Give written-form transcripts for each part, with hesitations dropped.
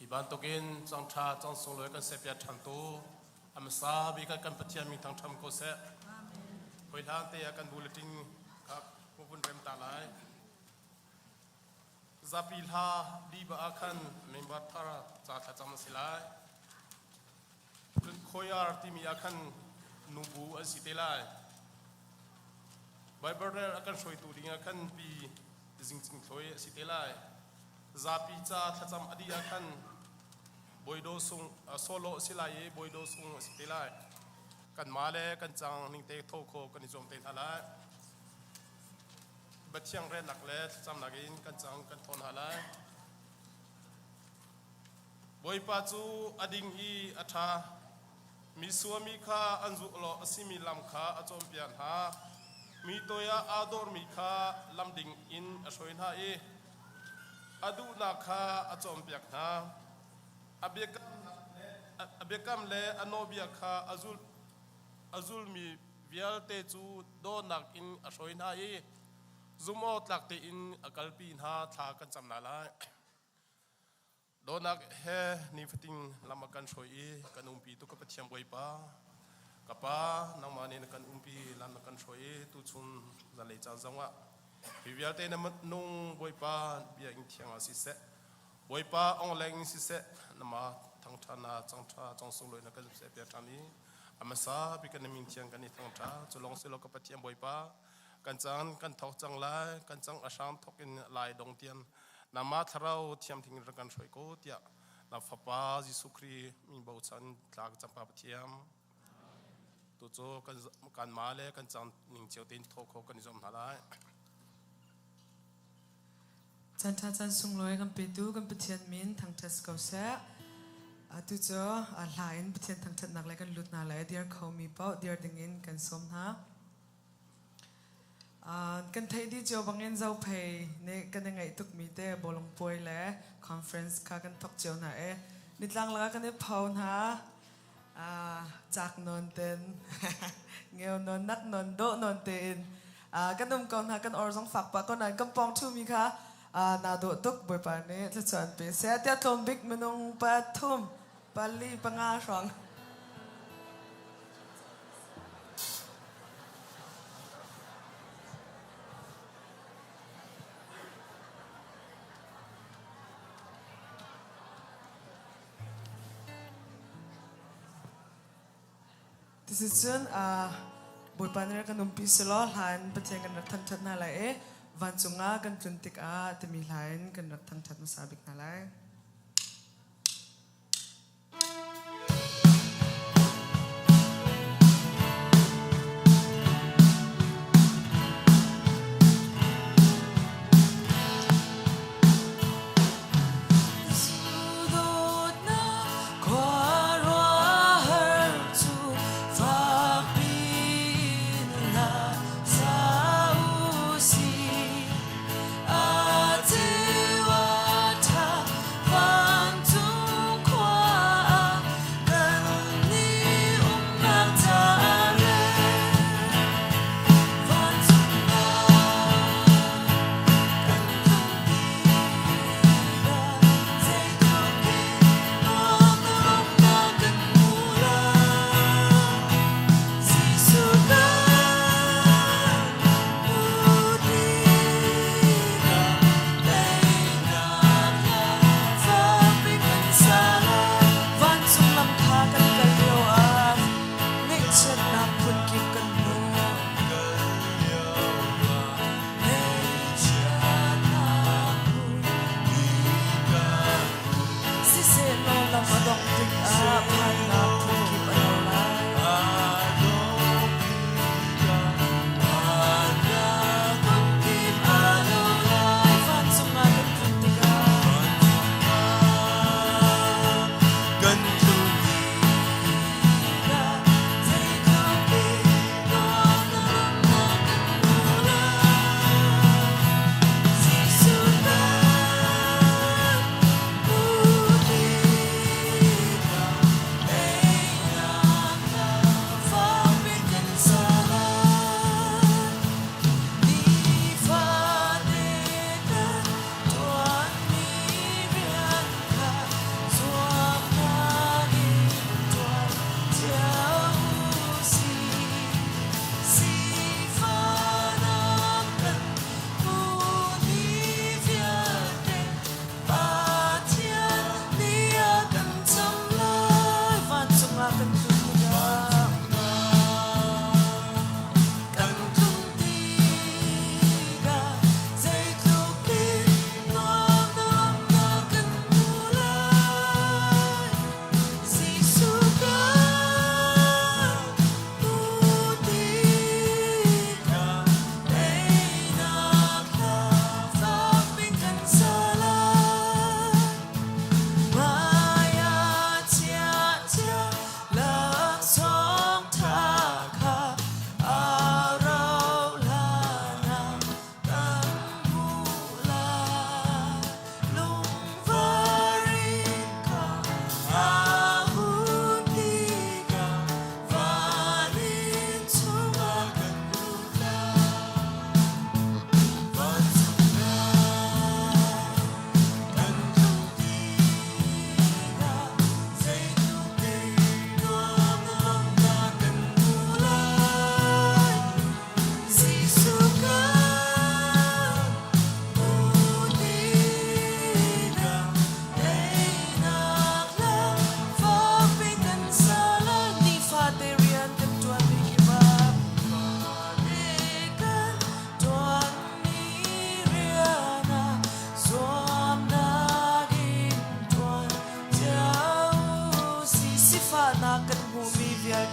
bantukin cangṭha cang sunglawi kan sepiak ṭhan tu a hmasa bik ah kan Pathian min thangṭham ko seh. Hoi hlan te ah kan bulletin kha vun rem ta lai. Zapi hla liba ah khan member thar ca thlacam a si lai. Cun choir timi ah khan nubu an si te lai. Bible rel a kan hruaitu ding ah khan pi zingcing thloi a si te lai. Zapi ca thlacam a dih ah khan Bawido sung solo a si lai i Bawido sung a si te lai. Kanmah le kan cang ning te tho kho kan i zuam te hna lai. Pathiang relnak le thlacamnak in kan cang kan thawn hna lai. Bawipa cu a ding i a ṭha. Mi suami kha an zulh law a simi lam kha a cawnpiak hna. Mi toi ah aa dormi kha lam ding in a hruai hna i a duhnak kha a cawnpiak hna. A biakam le a nawlbia kha a zulmi vialte cu dawtnak in a hruai hna i zumhawktlak tein a kalpi hna. Thla kan cam hna lai. Dawtnak he nifatin lam a kan hruai i kan umpi tu ka Pathian Bawipa, ka Pa, nangmah nih na kan umpi lam na kan hruai i tuchun zanlei caan zongah hi vialte na nung Bawipa bia ing thiang ah siseh, Bawipa ongleng in siseh, nama thangṭha na cangṭha cang sunglawi na kan seh piak ṭhan i a hmasa bik kan min thiang kan i thangṭha cu lawng si lo ka Pathian Bawipa kan cang kan thawk cang lai kan cang a hram thawk in lai dong tian Nangmah thlarau thiamthing in rak kan hruai ko tiah na fapa Jesuh Khrih min bochan tla ka campa Pathian. Tu cu kan kan ma le kan cang ning cio tein thaw kho kan i zuam hna lai. Chan ṭha chan sunglawi kan petu kan Pathian min thangṭhat ko seh. Atu cu hla in Pathian thangṭhatnak le kan lut hna lai dir khomi paoh dir dingin kan sawm hna. Kan theih dih cio bangin Zophei nih kan i ngaih tukmi te bawlung puai le conference kha kan thawk cio hna i nitlang lakah kan i pho hna. Cak nawn ten, ngeu nawn, nak nawn, dawh nawn tein kan um ko hna. Kan or zong fak pah ko nain kan pawng ṭhumi kha naa dawh tuk Bawipa nih thluachuah an pe seh tiah tlawm bik minung pathum, pali, panga hrawng. Tisicun Bawipa nih rak kan umpi selaw hlan Pathian kan rak thangṭhat hna lai i vancung ah kan tlun tikah timi hla in kan rak thangṭhat hmasa bik hna lai.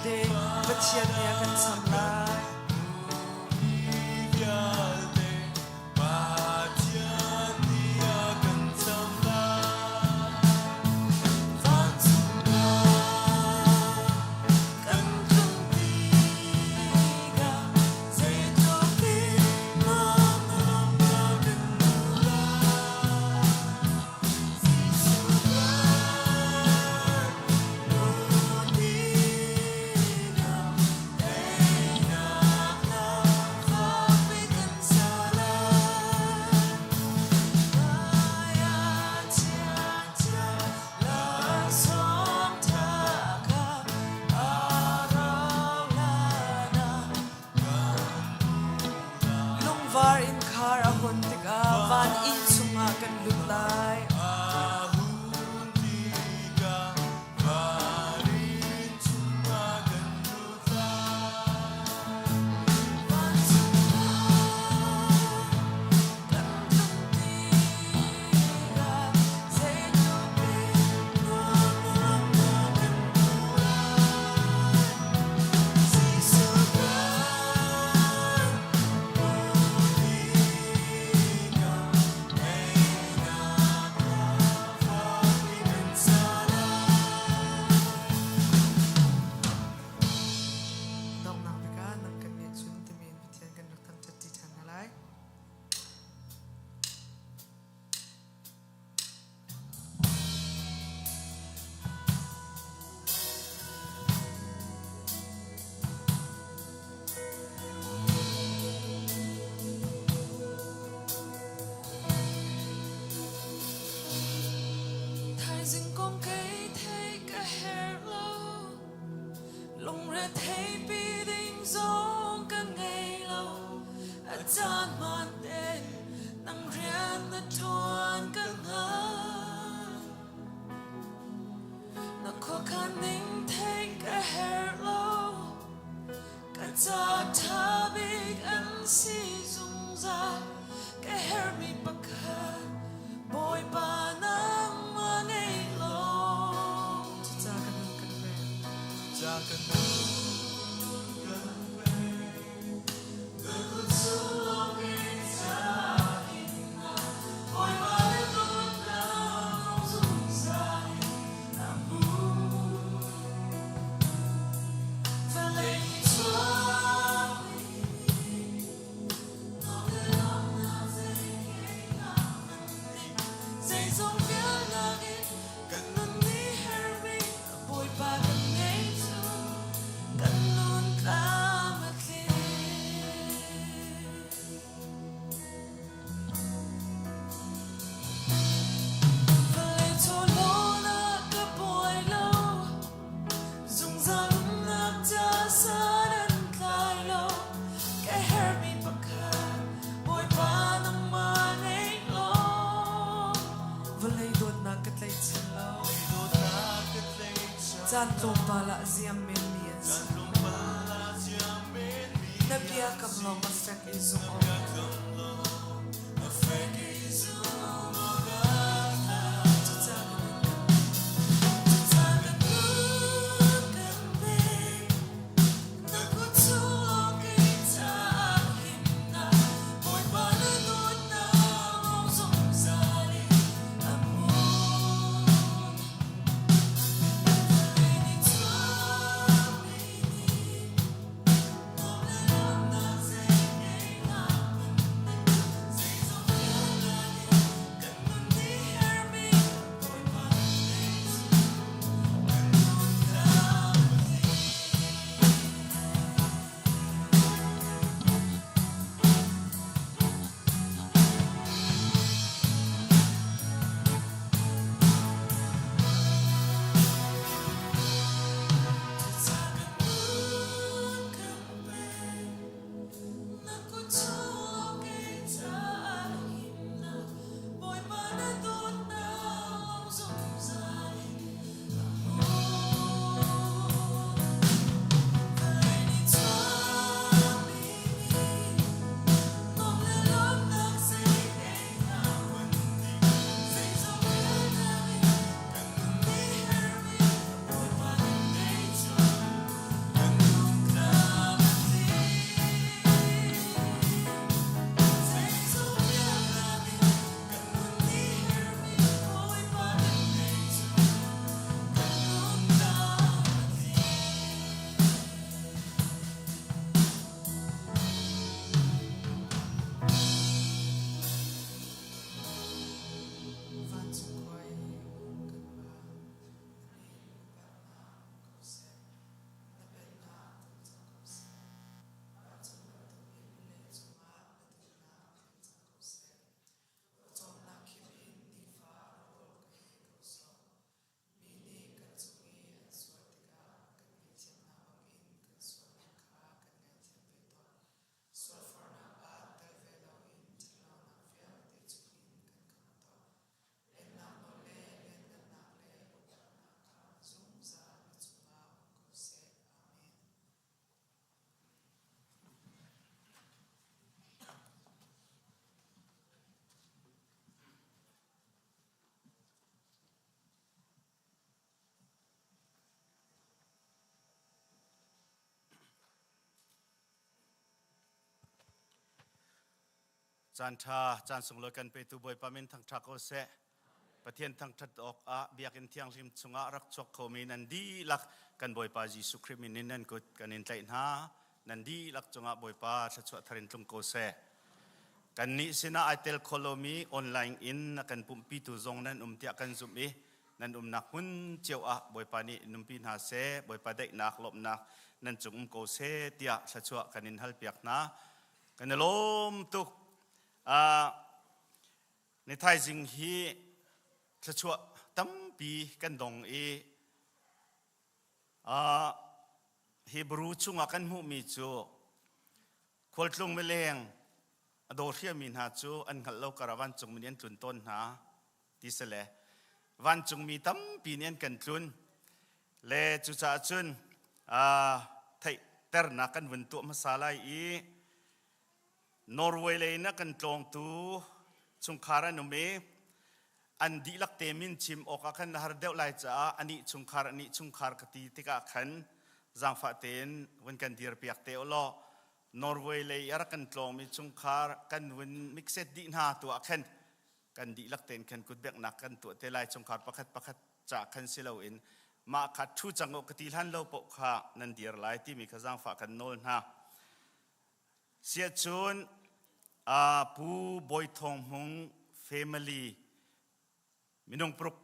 vialte Pathian nih a kan cham lai. Vancung ah kan tlung tikah zeitluk in nuamhnak kan hmu lai. Jesuh kan hmuh tikah teinak lamfakpi kan sa lai. Lungvar innkhar a hun tikah van inn chungah kan lut lai. Vancung ah kan tlung tikah zeitluk in nuamhnak kan hmu lai. Jesuh kan hmuh tikah teinak lamfakpi kan sa lai. Donghnak bik ah nang kan nih cun timi in Pathian kan rak thangṭhat ṭi ṭhan hna lai. Thaizing kong kei theih ka herh lo. Lungrethei pi ding zong ka ngei lo. A caan hmaan tein nang rian na ṭuan ka hngal. Na khuakhan ning theih ka herh lo. Ka ca ṭha bik an si zungzal. Ka herhmi pakhat Bawipa nangmah ngei law. Cuca ka nun kan pek. Ca kan nun kan pek. Na kut chung in ca Bawipa na dawtnak zungzal in a hmu. Vawlei chuak Zeizong vialnak in kan nun nih herhmi Bawipa kan ngei cu kan nun tlam a tling. Vawlei chawlawnak ka buai lo, zungzal umnak ca san an tlai lo. Ka herhmi pakhat Bawipa nangmah ngei law. Vawlei dawtnak ka tlaihchan lo. Dawtnak ka tlaihchan. Caan tlawmpal ah ziam menmi an si. Caan tlawmpal ah ziam menmi Na an biakam si. lawng a fek i zumh Na awk. biakam lawng a fek i zumh awk a tlak. Cuca ka nun kan Cuca ka nun kan pek. Na kut chung kei caah himnak Bawipa na dawtnak lawng zungzal in a hmun. Vawlei nih chuakmi nih nuam le lawmhnak zei ngei hlah hmanh. Caan ṭha, caan sunglawi kan petu Bawipa min thangṭha ko seh. Pathian thangṭhat awk ah Biakinn thianghlim chungah rak chuak khomi nan dihlak kan Bawipa Jesuh Khrih min in nan kut kan in tlaih hna. Nan dihlak cungah Bawipa thluachuah thar in tlung ko seh. Kannih sinah ai tel kho lomi online in a kan pumhpitu zong nan um tiah kan zumh i nan umnak hmun cio ah Bawipa nih numpi hna seh, Bawipa daihnak, lawmhnak nan cung um ko seh tiah thluachuah kan in halpiak hna. Kan i lawm tuk. Uh, ni thaizing hi thluachuah tampi kan dong i uh, Hebrew chungah kan hmuhmi cu khualtlung mileng a daw hriami hna cu an hngalh lo karah vancungmi nih an tlun tawn hna ti si le vancungmi tampi nih an kan tlun le cucaah cun theihternak kan vun tuah hmasa lai i Norway lei in a kan tlawngtu chungkhar an um i an dihlak te min chim awk ah khan na har deuh lai caah anih chungkhar anih chungkhar ka ti tikah khan zaangfah tein vun kan dir piak te u law Norway lei a rak kan tlawngmi chungkhar kan vun mixet dih hna tu ah khan kan dihlak tein khan kutbeknak kan tuah te lai chungkhar pakhat pakhat ca khan si loin mah kha thu cang u ka ti hlan lo paoh kha nan dir lai timi kha zaangfah kan nawl hna. Siahcun Pu Bawi Thawng Hmung family minung paruk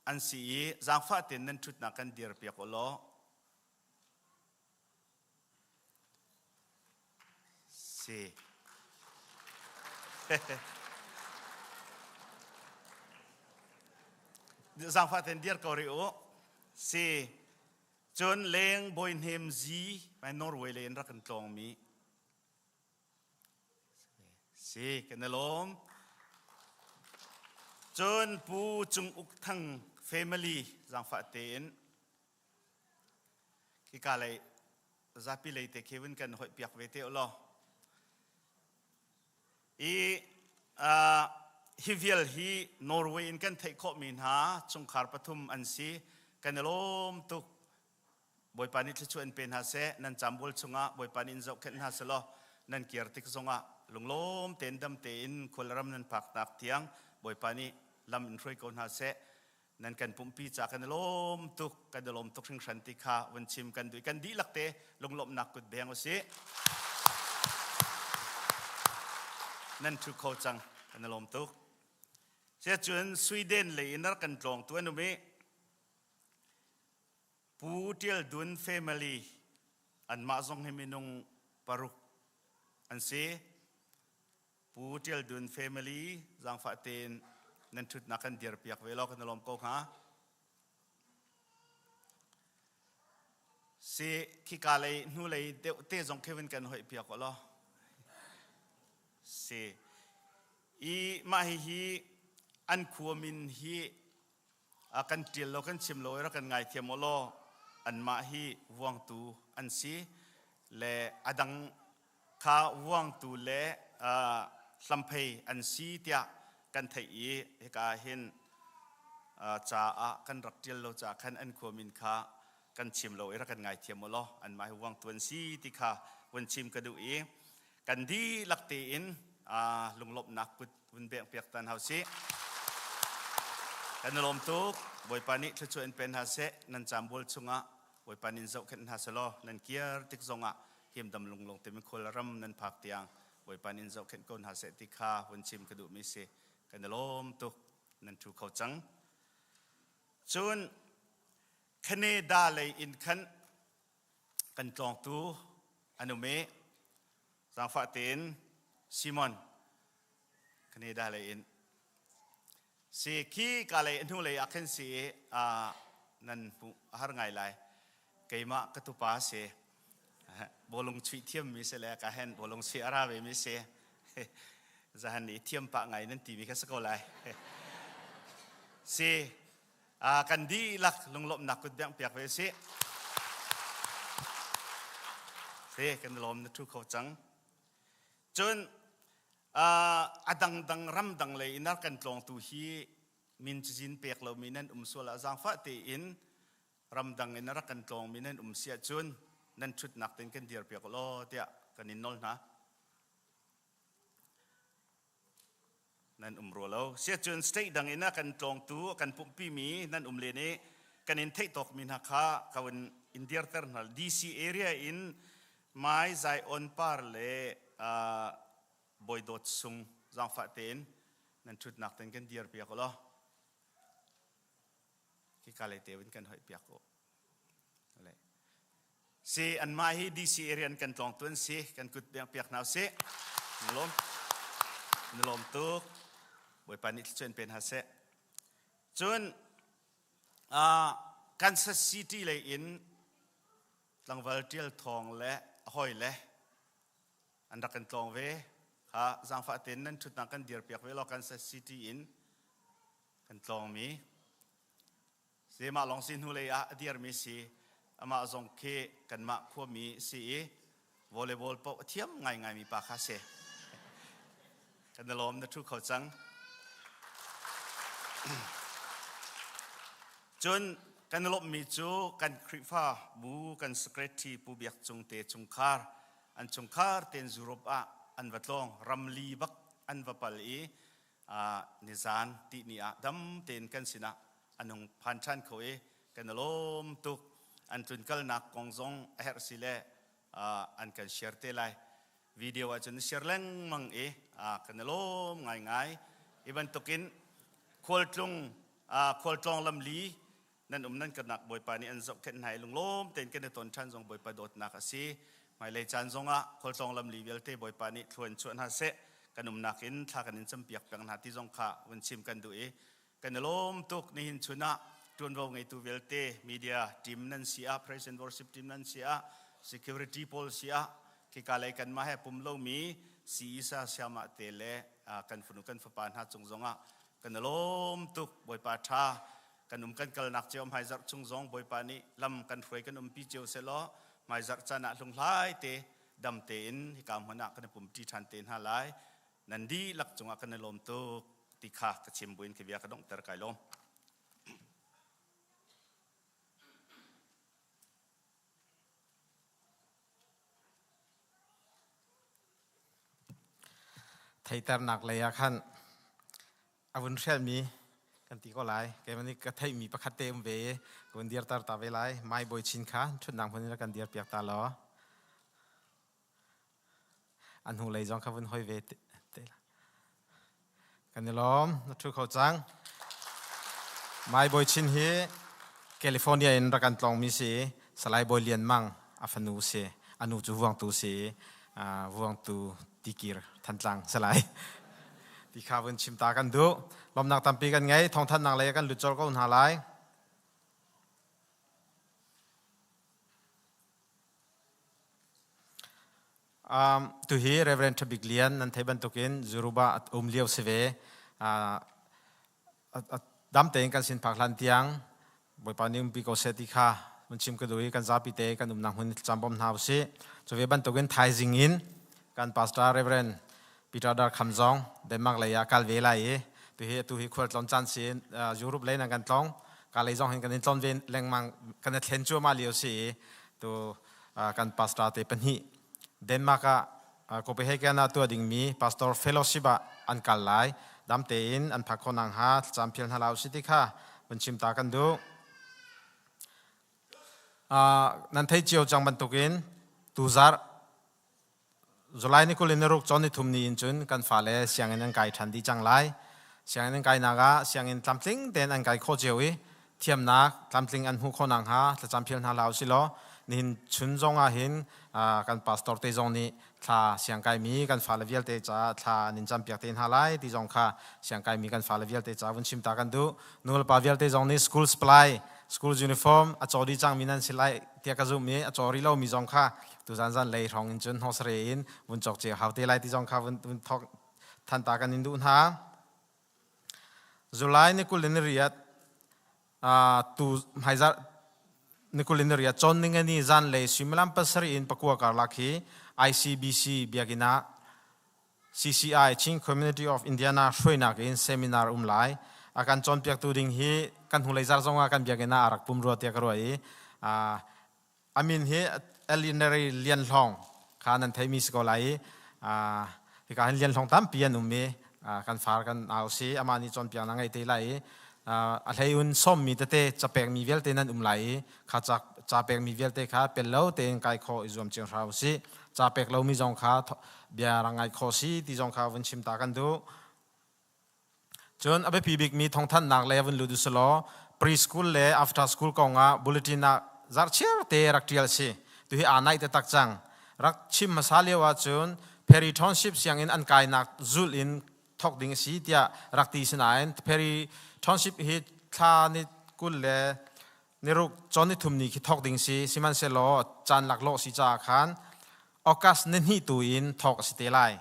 an si i zaangfah tein nan ṭhutnak kan dir piak u law si. Zaangfah tein dir ko rih u. Si. Cun leng Bawi Hnem Zi Norway lei in rak kan tlawngmi si kan i lawm. Cun Pu Cung Uk Thang family zaangfah tein Khika lei zapi lei te khi vun kan hoih piak ve te law. I uh, hi vial hi Norway in kan theih khawhmi hna chungkhar pathum an si. Kan i lawm tuk. Bawipa nih thluachuah in pe hna seh. Nan cambual chungah Bawipa nih in zohkhenh hna selaw nan kir tik zongah lunglawm tein dam tein khualram nan phaknak tiang Bawipa nih lam in hruai ko hna seh. Nan kan pumpi ca kan i lawm tuk kan i lawm tuk hringhran ti kha vun chim kan duh kan dihlak te lunglawmhnak kut beng usih nan thu kho cang kan i lawm tuk cun Sweden lei in rak kan tlawng tu an um i Pu Tial Dun family anmah zong hi minung paruk an si Pu Ṭial Dun family zaangfah tein nan ṭhutnak kan dir piak ve law kan i lawm ko hnga. Si khika lei hnu lei deuh te zong khi vun kan hoih piak law. Si i mah hihi an khua min hi a kan ṭial lo kan chim lo i rak kan ngaithiam u law anmah hi vuangtu an si le a dang kha vuangtu le hlamphei an si tiah kan theih i hika hin ca ah kan rak ṭial lo caah khan an khua min kha kan chim lo i rak kan ngaithiam u law anmah hi vuangtu an si ti kha vun chim ka duh i kan dihlak tein lunglawmhnak kut vun bengh piak tan hau sih. Kan i lawm tuk. Bawipa nih thluachuah in pen hna seh. Nan caambual chungah Bawipa nih in zohkhenh hna selaw nan kir tik zongah himdam lunglawng te mikhual ram nan phak tiang Bawipa nih in zohkhenh ko hna seh ti kha vun chim ka duhmi si. Kan i lawm tuk. Nan ṭhu kho cang. Cun Canada lei in khan kan tlawngtu an um i zaangfah tein Simon Canada lei in si khi ka lei hnu lei ah khin si i nan hmuh a har ngai lai keimah ka tupa si bawlung chuih thiammi si le ka hen bawlung chuih a ra ve mi si zahan i thiam pah ngai nan timi kha si ko lai si Kan dihlak lunglawmhnak kut bengh piak ve sih. Te kan lawm na thu kho cang. Cun a dangdang ramdang lei in kan tlawngtu hi min cazin pek lomi nan um sual ah zaangfah tein ramdang in rak kan tlawngmi nan um si ahcun nan ṭhutnak tein kan dir piak law tiah kan in nawl hna. Nan um rua lo. Siacun state dang in a kan tlawngtu, a kan pumhpimi nan um len i kan in theih tawkmi hna kha ka in in dirter hna. DC area in Mai Zai On Par le uh, Bawi Dawt Sung zaangfah tein nan ṭhutnak ten kan dir piak law. Khika lei te in kan hoih piak u. Le. Si anmah hi DC area an kan tlawngtu an si kan kut piak hna usih. Na lawm. Na lawm tuk. Bawipa nih thluachuah in pe hna seh. Cun uh, Kansas City lei in tlangval Tial Thawng le a hawi le an rak kan tlawng ve. Kha zaangfah tein nan ṭhutnak kan dir piak ve law Kansas City in kan tlawngmi. Mah lawng si hnulei ah a dirmi si. Amah zong khi kanmah khuami si i volleyball paoh a thiam ngaingaimi pa kha si. Kan i lawm na ṭhu kho cang. Cun kan i lawmhmi cu kan Khrihfa bu kan secretary Pu Biak Cung te chungkhar an chungkhar tein Europe ah an va tlawng ramli bak an va pal i nizan tihni ah dam tein kan sinah an hung phan ṭhan kho i kan i lawm tuk. An tlunkalnak kong zong a herh si le an kan share te lai. Video ahcun share lengmang i kan i lawm ngaingai. Hi bantukin khualtlung khualtlawng lamli nan um nan karnak Bawipa nih an zohkhenh hna i lunglawm tein kan i ton ṭhan zong Bawipa dawtnak a si. Hmailei caan zongah khualtlawng lamli vialte Bawipa nih thlua in chuah hna seh. Kan umnak in thla kan in campiak peng hna ti zong kha vun chim kan duh i kan i lawm tuk. Nihin chun ah ṭuanvo ngeitu vialte media team nan si ah, praise and worship team nan si ah, security pawl si ah, khika lei kanmah he pum lomi CESA siamah te le kan fanu kan fapa hna cung zongah kan i lawm tuk. Bawipa ṭha kan um kan kalnak cio hmaizarh chung zong Bawipa nih lam kan hruai kan umpi cio sehlaw hmaizarh caan ah hlunghlai te dam tein hika hmun ah kan i pumṭi ṭhan te hna lai. Nan dihlak cungah kan i lawm tuk ti kha ka chim buin ka bia ka donghter kai lawm. Theiternak lei ah khan a vun hrelmi kan ti ko lai. Keimah nih ka theihmi pakhat te um ve i ka vun dirter ta ve lai. Mai Bawi Chin kha ṭhutnak hmun in kan dir piak ta law. An hnulei zong kha vun hoi ve te la. Kan i lawm. Na ṭhu kho cang. Mai Bawi Chin hi California in rak kan tlawngmi si. Salai Bawi Lian Mang a fanu si. A nu cu Vuangtu si. Vuangtu Tikir Thantlang Salai. Ti kha vun chim ta kan duh. Lawmnak tampi kan ngei. Thawngthanhnak lei kan lut colh ko hna lai. Um, tuhi Reverend Thabik Lian nan thei bantukin Zuruba at um lio si ve. Uh, dam tein kan sin phak hlan tiang Bawipa nih umpi ko seh ti kha mun chim ka duh i kan zapi te kan umnak hmun thlacam bawm hna usih. Cu ve bantukin thaizing in kan pastor Reverend Peter Dar Kham zong Denmark lei ah kal ve lai i tuhi atu hi khualtlawn caan si Europe lei nan kan tlong ka lei zong hin kan in tlon ve lengmang kan i thlen cuahmah lio si i tu kan pastor te pahnih Denmark ah Copenhagen ah tuah dingmi pastor fellowship ah an kal lai dam tein an phak khawh nakhnga thlacam phial hna la usih ti kha vun chim ta kan duh. Nan theih cio cang bantukin tuzarh July ni 26 cawn nithum ni in cun kan fale sianginn an kai ṭhan dih cang lai. Sianginn an kainak ah sianginn tlamtling tein an kai khawh cio i thiamnak tlamtling an hmuh khawh nakhnga thlacam phial hna hlah usih law nihin chun zong ah hin kan pastor te zong nih thla siangkaimi kan fale vialte caah thla an in campiak te hna lai ti zong kha siangkaimi kan fale vialte caah vun chim ta kan duh. Nu le pa vialte zong nih school supply, school uniform a caw dih cangmi nan si lai tiah ka zumh i a caw rih lomi zong kha tuzan zan lei hrawng in cun hnawsare in vun cawk cio hau te lai ti zong kha vun thok than ta kan in duh hna. July ni 28 tu hmaizarh ni 28 cawn ningani zan lei suimilam 7 in 9 karlak hi ICBC biakinn ah CCI Chin Community of Indiana hruainak in seminar um lai. A kan cawnpiaktu ding hi kan hnulei zar zong ah kan biakinn ah a rak pum rua tiah ka ruah i a min hi Elinary Lian Hlawng kha nan theimi si ko lai i hika hin Lian Hlawng tampi an um i Kan far kan au si amah nih cawnpiak na ngei te lai i a hlei un sawmmi tete capekmi vialte nan um lai i kha ca pekmi vialte kha pel lo tein kai khawh i zuam cio hra usih. Ca pek lomi zong kha bia rak ngai khawh si ti zong kha vun chim ta kan duh. Cun a biapi bikmi thawngthanhnak le vun lut usulaw preschool le after school kongah bulletin ah zarhchiar te rak ṭial si. Tuhi aa naih taktak cang. Rak chim hmasa lio ahcun Perry Township sianginn an kainak zulh in thawk ding a si tiah rak ti sinain Perry Township hi thla ni 20 le niruk cawn ni thum ni khi thawk ding si sihmanhsehlaw caan laklawh si caah khan August ni hnih tu in thawk a si te lai.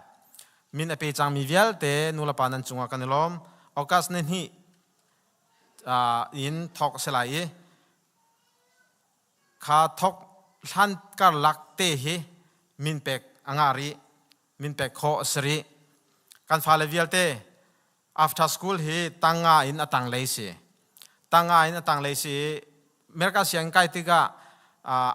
Min a pe cangmi vialte nulepa nan cungah kan i lawm. August ni hnih in thawk a si lai i kha thawk hlan karlak te hi min pek a ngah rih min pek khawh a si rih. Kan fale vialte after school hi tanga in a tanglei si. Tanga in a tanglei si i America sianginn kai tikah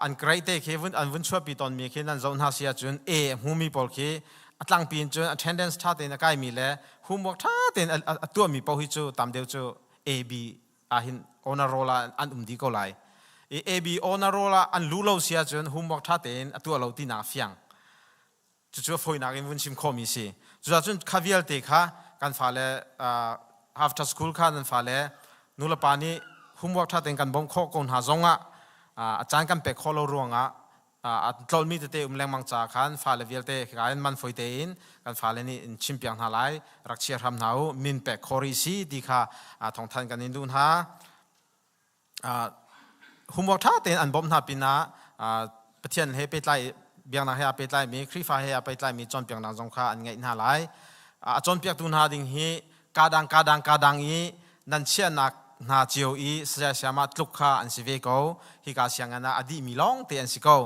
an grade te khi an vun chuahpi tawnmi khi nan zoh hna si ahcun A a hmumi pawl khi a tlangpi in cun attendance ṭha tein a kaimi le homework ṭha tein a tuahmi paoh hi cu tam deuh cu A B ahhin honor roll ah an um dih ko lai. I A B honor roll ah an luh lo si ahcun homework ṭha tein a tuah lo tinak a fiang. Cucu a fawinak in vun chim khawhmi si. Cucaah kha vialte kha kan fale after school kha nan fale nulepa nih homework ṭha tein kan bawmh khawh ko hna zongah a caan kan pek khawh lo ruangah a tlolmi tete um lengmang caah khan fale vialte hika in man fawi tein kan fale nih in chimpiak hna lai rak chia hram hna u min pek khawh rih si ti kha thawngthan kan in duh hna. Homework ṭha tein an bawmh hna pinah Pathian he pehtlai biaknak he aa pehtlaimi Khrihfa he aa pehtlaimi cawnpiaknak zong kha an ngeih hna lai. A cawnpiaktu hna ding hi kadang kadang kadang i nan chiahnak hna cio i saya sayamah tluk kha an si ve ko. Hika sianginn ah a dihmi lawng te an si ko.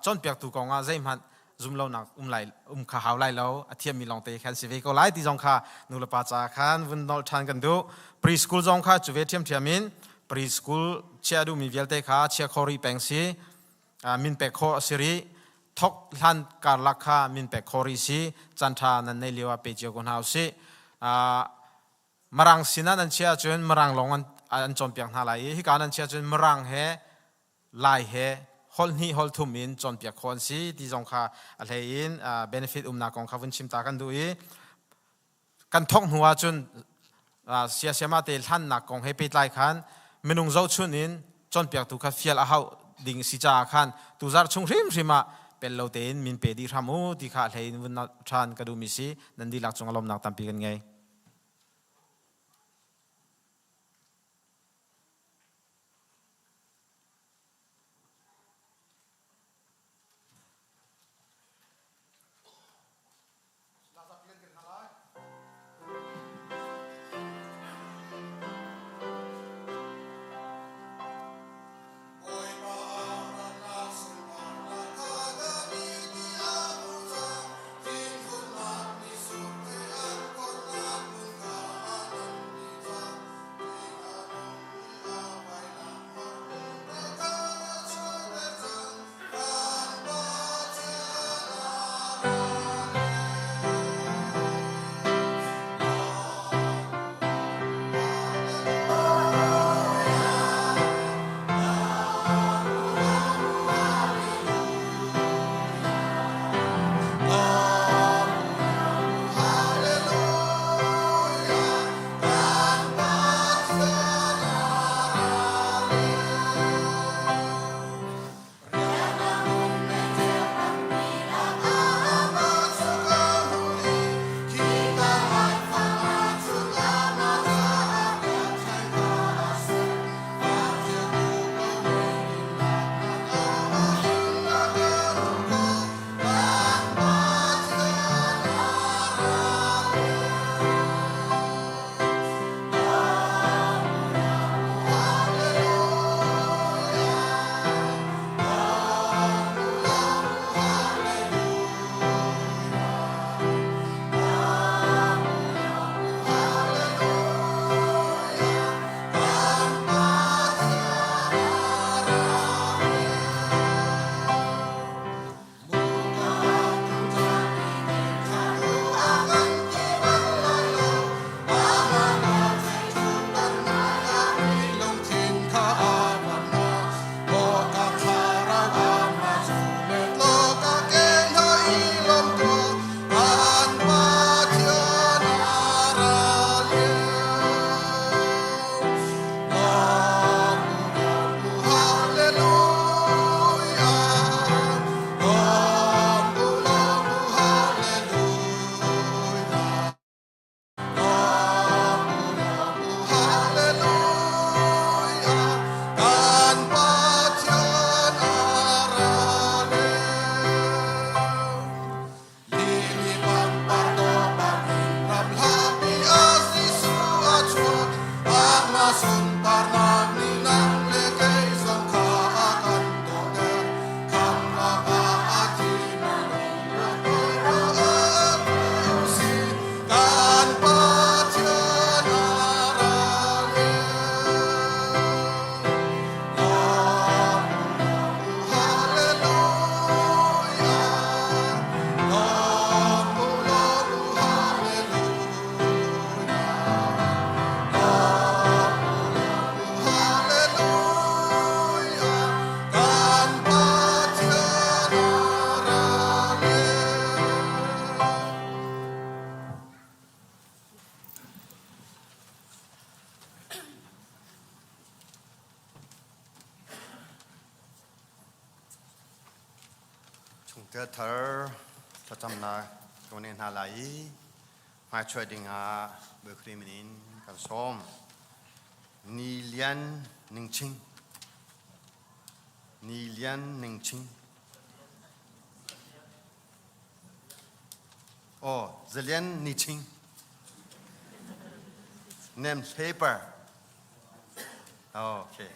Cawnpiaktu kong ah zeihmanh zumlonak um lai um kha hau lai lo a thiammi lawngte khan si ve ko lai ti zong kha nulepa ca khan vun nolh ṭhan kan duh preschool zong kha cu ve ṭhiamṭhiam in preschool chia duhmi vialte kha chia kho rih peng si min pek khawh a si rih thok hlan karlak kha min pek khawh rih si caan ṭha nan nei lio ah pe cio ko hna usih Mirang sinah nan chia ahcun Mirang lawng an, an cawnpiak hna lai i hika nan chia ahcun Mirang he Lai he holh hnih holh thum in cawnpiak khawh an si ti zong kha a hlei in benefit umnak kong kha vun chim ta kan duh i kan thawk hnu ahcun siasiama te hlannak kong he pehtlai khan minung zohchun in cawnpiaktu kha fial a hauh ding si caah khan tuzarh chung hrimhrim ah pel lo tein min pe dih hram u ti kha a hlei in vun ṭhan ka duhmi si nan dihlak cung a lawmnak tampi kan ngei. Chungtel thar thlacamnak kan nei hna lai i hmaichuai dingah Bawi Khrih min in kan sawm. Ni Lian Ning Ching. Ni Lian Ning Ching. Oh, Zalian Ni Ching. Nem paper. Okay.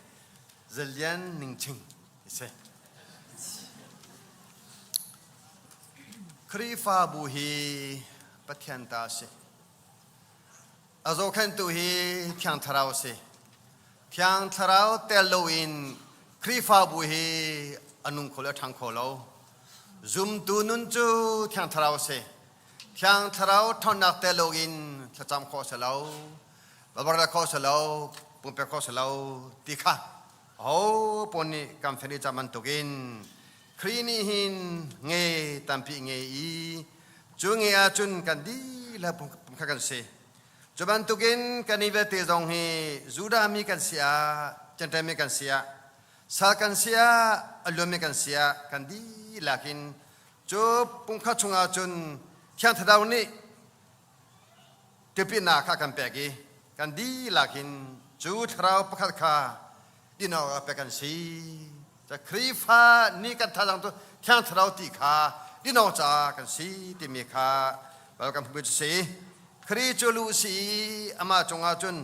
Zalian Ning Ching. Si. Khrihfabu hi Pathian ta a si. A zohkhenhtu hi Thiang Thlarau a si. Thiang Thlarau tel loin Khrihfabu hi a nung kho le a ṭhang kho lo. Zumtu nun cu Thiang Thlarau a si. Thiang Thlarau ṭhawnnak tel loin thlacam khawh a si lo, babar khawh a si lo, pumpek khawh a si lo ti kha Aho pawn nih kan fel i ca bantukin Khrih nih hin nge tampi nge i cu nge ahcun kan dihlak pumkhat kan si. Cu bantukin kan i vialte zong hi Judah mi kan si ah, Jentail mi kan si ah, sal kan si ah, a luanmi kan si ah, kan dihlak in cu pumkhat chungah cun Thiang Thlarau nih tipilnak kha kan pek i kan dihlak in cu thlarau pakhat kha din awkah pek kan si. Khrihfa nih kan thazaang cu Thiang Thlarau ti kha din awk caah kan si timi kha bal kan hmu cu si. Khrih cu lu si i amah cungah cun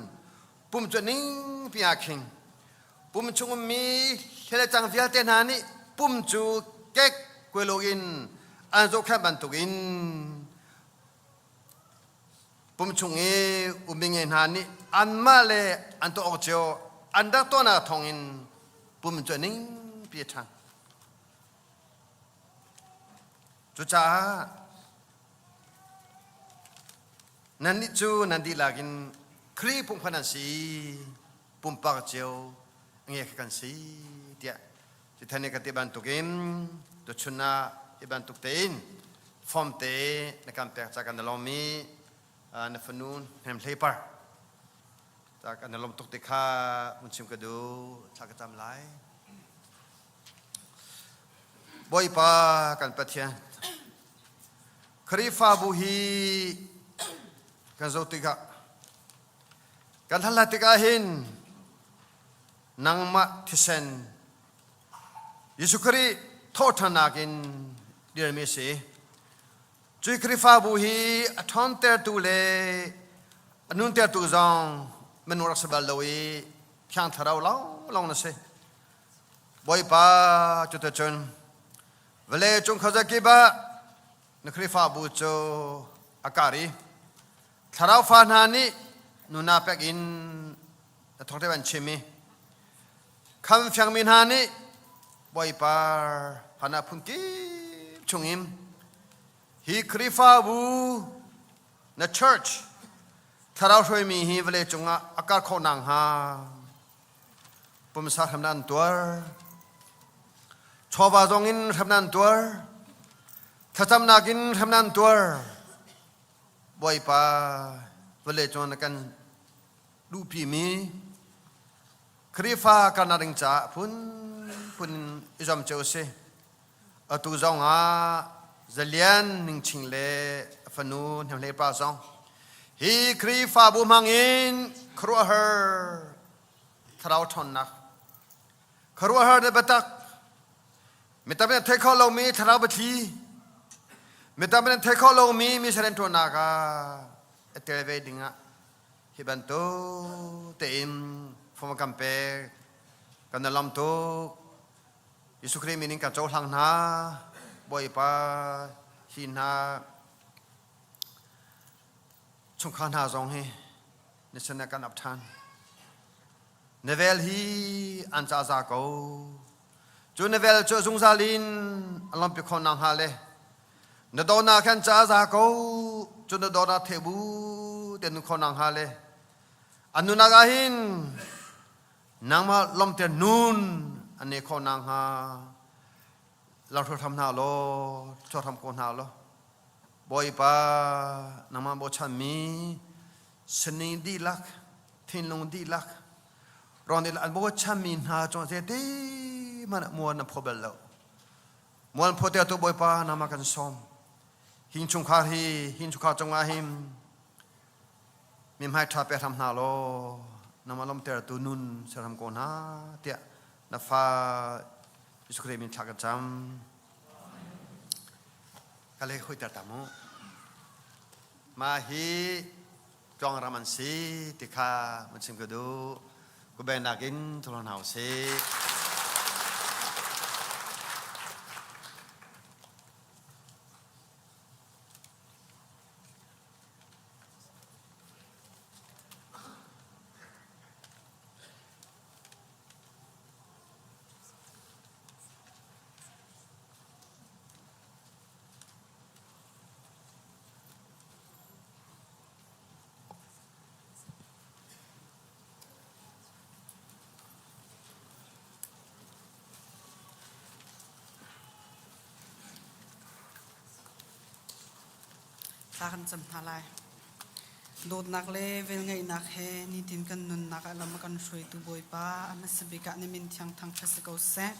pum cu ning pi ah khing. Pum chung ummi hlei le cang vialte hna nih pum cu kek kuai in an zohkhenh bantukin Pum chung i ummi nge hna nih anmah le an tuah awk cio an rak tuahnak thawngin pum cu a ningpi a ṭhang. Cucaah nannih cu nan dihlak in Khrih pumkhat nan si, pumpak cio nge kha kan si tiah Cithan nih ka ti bantukin tuchun ah hi bantuk tein form te na kan pek ca kan i lawm i na fanu Hnem Hlei Par ca kan i lawm tuk ti kha hun chim ka duh thla ka cam lai. Bawipa kan Pathian Khrihfabu hi kan zoh tikah kan hlat tikah hin nangmah thisen Jesuh Khrih thawhṭhannak in dirmi a si. Cui Khrihfabu hi a ṭhawntertu le a nuntertu zong minung rak si bal lo i Thiang Thlarau lawnglawng na si. Bawipa cuticun vawlei cung khuazakip ah na Khrihfabu cu a kar i Thlarau fa hna nih nuna pek in na thawngṭha an chim i kham fiangmi hna nih Bawipa hana phun kip chungin hi Khrihfabu na church thlarau hruaimi hi vawlei cungah a kar khawh nakhnga pumsa hremnak an tuar chawva zongin hremnak an tuar thlacamnak in hremnak an tuar Bawipa vawlei cung na kan duhpimi Khrihfa karnak ding caah phunphun in i zuam cio a si. Atu zong ah Zalian Ningching le a fanu Hnemhlei pa zong hi Khrihfabu hmang in khuaruahhar thlarau ṭhawnnak khuaruahhar le biatak Mi tam in thei kho lomi thlarau biathli mi tam in thei kho lomi mi saren ṭuannak ah a tel ve dingah hi bantuk tein fom kan pek kan lam tuk Jesuh Khrih min in kan cohlang hna Bawipa hi hna chungkhar hna zong hi na sinah kan ap ṭhan na vel hi an ca za ko Cu na vel cu zungzal in a lawmpi kho nakhnga le na dawtnak khan ca za ko cu na dawtnak theh bu te nun kho nakhnga le an nunak ah hin nangmah lawmter nun an nei kho nakhnga lamhruai hram hna law chuak hram ko hna law Bawipa nangmah bochanmi sining dihlak thinlung dihlak Rong nih an bochanmi hna cung zeiti hmanh muan na phaw bal lo. Mualpho te tu Bawipa nama kan sawm. Hing chungkhar hi hing chungkhar cungah hin mi hmai ṭha pe hram hna law nama lawmter tu nun ser hram ko hna tiah na fa Jesuh Khrih min thla kan cam. Ka le hoi ter ta mu. Ma hi tluang ram an si ti kha mun chim ka duh. Ku beng nakin thulon hau si. Thla kan cam hna lai. Dawtnak le velngeihnak he nitin kan nunnak ah lam a kan hruaitu Bawipa, a hmasa bik ah na min thiang thangṭhat si ko seh.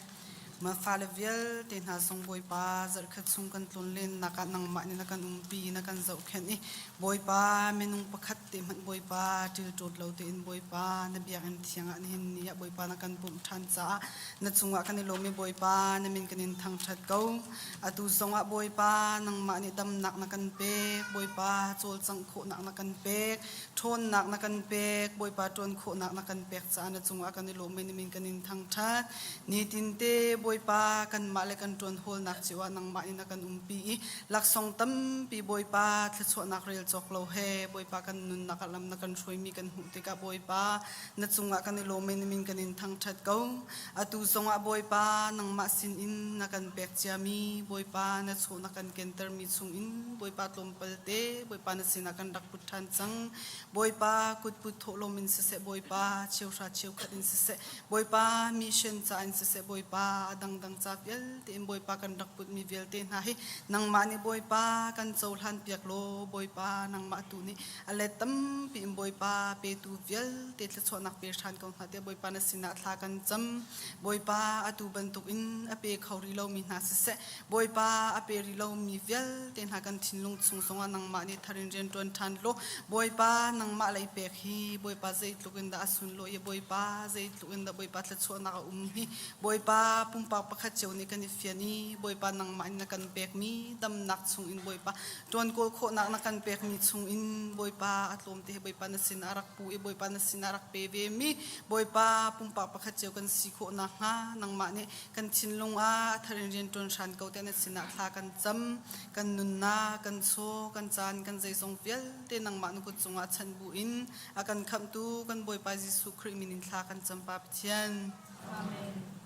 Mah fale vialte hna zong Bawipa zarhkhat chung kan tlonlennak ah nangmah nih na kan umpi, na kan zohkhenh i Bawipa minung pakhat te hmanh Bawipa ṭilṭawt lo tein Bawipa na biakinn thiang ah nihin ni ah Bawipa na kan pumh ṭhan caah na cungah kan i lawm i Bawipa na min kan in thangṭhat ko. Atu zongah Bawipa nangmah nih damnak na kan pek, Bawipa cawlcangh khawhnak na kan pek, ṭhawnnak na kan pek, Bawipa ṭuan khawhnak na kan pek caah na cungah kan i lawm i na min kan in thangṭhat. Nitinte Bawipa kanmah le kan ṭuan hawlnak cio ah nangmah nih na kan umpi i laksawng tampi Bawipa thluachuahnak rel cawk lo he Bawipa kan nunnak ah lam na kan hruaimi kan hmuh tikah Bawipa na cungah kan i lawm i na min kan in thangṭhat ko. Atu zongah Bawipa nangmah sinin na kan pek ciami Bawipa na chaw na kan kentermi chungin Bawipa tlawmpal te Bawipa na sinah kan rak put ṭhan cang. Bawipa kutput thawhlawm in siseh Bawipa cheuhra cheukhat in siseh Bawipa mission ca in siseh Bawipa a dangdang ca vialte in Bawipa kan rak putmi vialte hna hi nangmah nih Bawipa kan cohlan piak law Bawipa nangmah tu nih a let tampi in Bawipa petu vialte thluachuahnak pe hran ko hna tiah Bawipa na sinah thla kan cam. Bawipa atu bantuk in a pe kho rih lomi hna siseh Bawipa a pe rih lomi vialte hna kan thinlung chung zongah nangmah nih thar in rian ṭuan ṭhan law Bawipa nangmah lei pek hi Bawipa zeitluk in dah a sunlawi i Bawipa zeitluk in dah Bawipa thluachuahnak a um hi Bawipa pumpak pakhat cio nih kan i fian i Bawipa nangmah in na kan pekmi damnak chung in Bawipa ṭuan kawl khawhnak na kan pekmi chungin Bawipa a tlawmte he Bawipa na sin a rak pu i Bawipa na sin a rak pe vemi Bawipa pumpak pakhat cio kan si khawh nakhnga nangmah nih kan thinlung ah a thar in rian ṭuan hran ko tiah na sinah thla kan cam. Kan nunnak, kan chaw, kan caan, kan zeizong vialte nangmah na kut cungah chanh bu in a kan khamhtu kan Bawipa Jesuh Khrih min in thla kan cam Pa Pathian. Amen.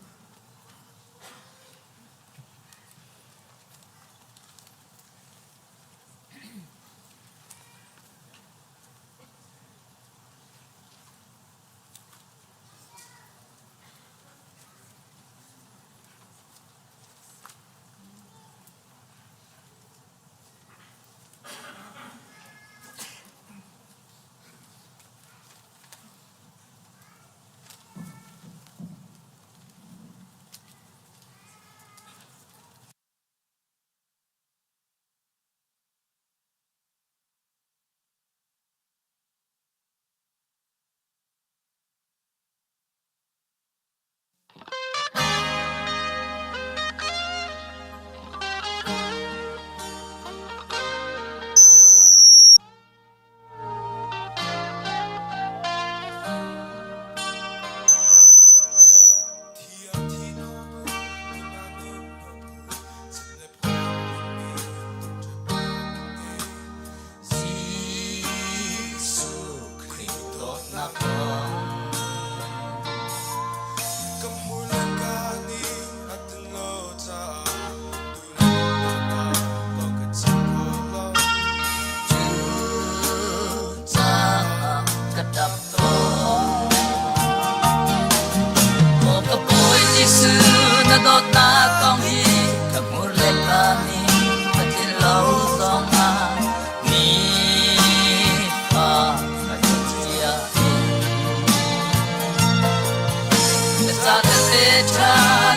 Na dawtnak kong hi ka hmur le ka nih a tlinh lo zongah mi fa na dawt cia in na ca tete ṭha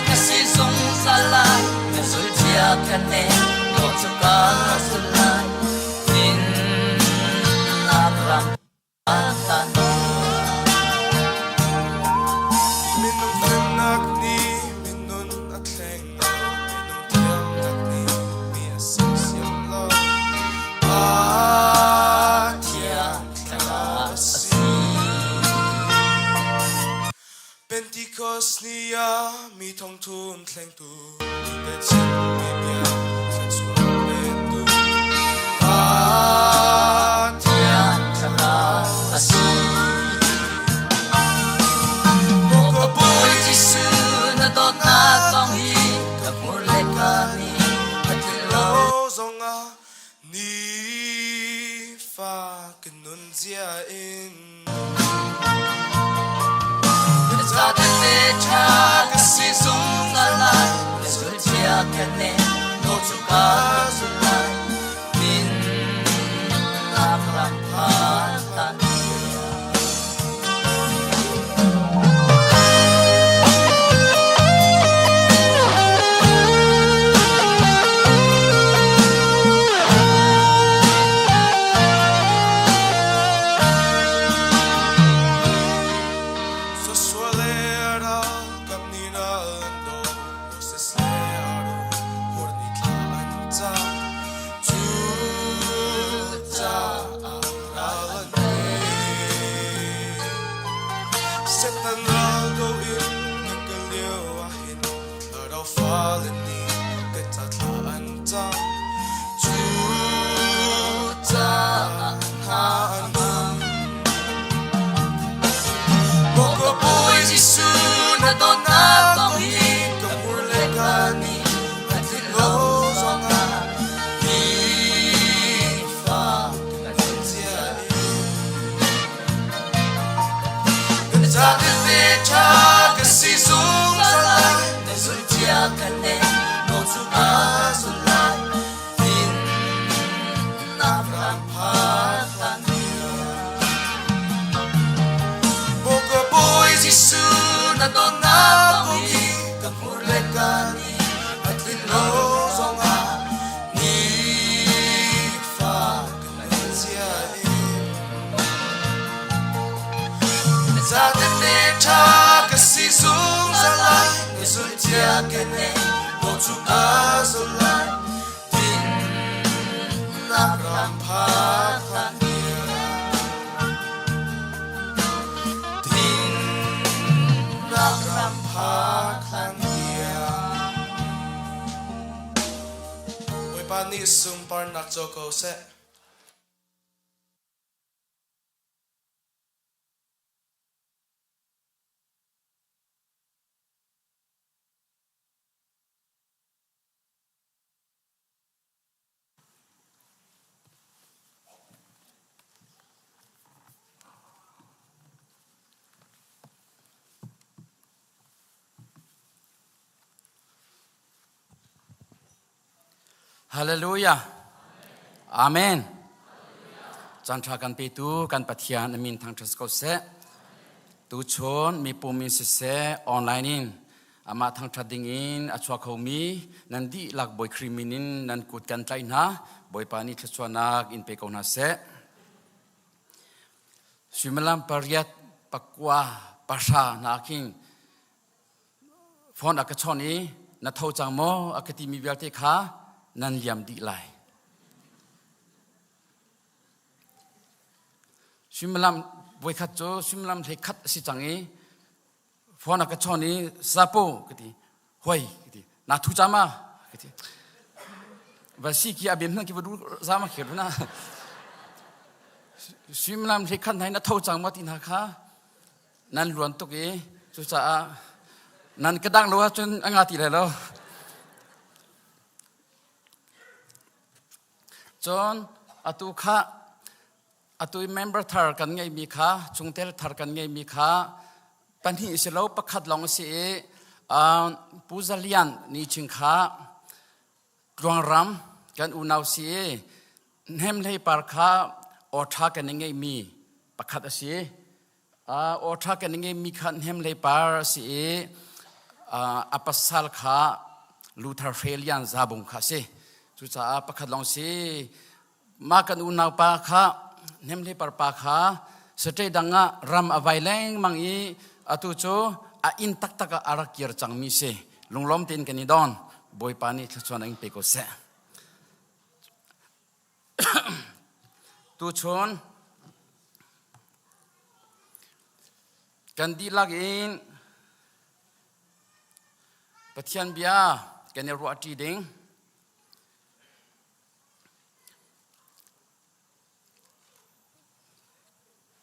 ka si zungzal lai na zul. ka ne lo cu ka zul lai Dinnak ram tan. Minung fimnak nih minun a thleng lo, minung thiamnak nih mi a sersiam lo. Pathian thlarau a si. Pentecost ni ah mi thongthum thlengtu te chimmi bia thluachuah petu Pathian thlarau a si. Maw ka Bawi Jesuh na dawtnak kong hi ka hmur le ka nih a tlinh lo. Zongah nifa ka nun zia in Zatete ṭha ka si zungzal lai, na zulcia ka ne nawl cu ka zul lai. Dinnak ram phan hlan Setan ral do in kan kal lio ah hin thlarau fale nih ka ca thla an cam cu caah hna an hmang. Maw ka Bawi Jesuh na dawtnak kong hi ka hmur le ka nih a tlinh lo zongah nifa ka nun zia in Ka ca tete ṭha ka si zungzal lai na zulcia ka ne nawl cu ka zul lai dinnak ram phan hlan Maw ka Bawi Jesuh na dawtnak kong hi ka hmur le ka nih a tlinh lo zongah nifa ka nun zia in Na Zatete ṭha ka si zungzal lai na zulcia ka ne nawl cu ka zul lai dinnak ram phan hlan Dinnak ram phak hlan tiang Bawipa nih sunparnak co ko seh. Hallelujah. Amen. Caan ṭha kan petu kan Pathian a min thangṭhat ko seh. Tuchun mipum in siseh online in amah thangṭhat ding in a chuak khomi nan dihlak Bawi Khrih min in nan kut kan tlaih hna. Bawipa nih thluachuahnak in pe ko hna seh. Suimilam pariat pakua pahra hna khin phone a ka chawnh i na tho cang maw a ka timi vialte kha nan liam dih lai. Suimilam voikhat cu suimilam hlei khat a si cang i phone a ka chawn i sapo ka ti hoi ka ti na thu chama ka ti va si ki abim na ki va du zama khir na suimilam hlei khat nai na tho cang ma ti hna kha nan luan tuk i cucaah nan ka dang lo ahcun a nga ti lai lo. Cun atu kha atu i member thar kan ngeihmi kha chungtel thar kan ngeihmi kha pahnih si lo pakhat lawng a si i Pu Za Lian ni ching kha Tluangram kan unau si i Hnemhlei par kha awṭha kan i ngeihmi pakhat a si. Awṭha kan i ngeihmi kha Hnemhlei par a si i a pasal kha Luther Hre Lian Zabung kha si. Cucaah pakhat lawng si. Mah kan unau pa kha Hnemhle par pa kha state dang ah ram a vai lengmang i atu cu a inn taktak ah a rak kir cangmi si. Lunglawm tein kan i don. Bawipa nih thluachuah in pe ko seh. Tuchun kan dihlak in Pathian bia kan i ruahṭi ding.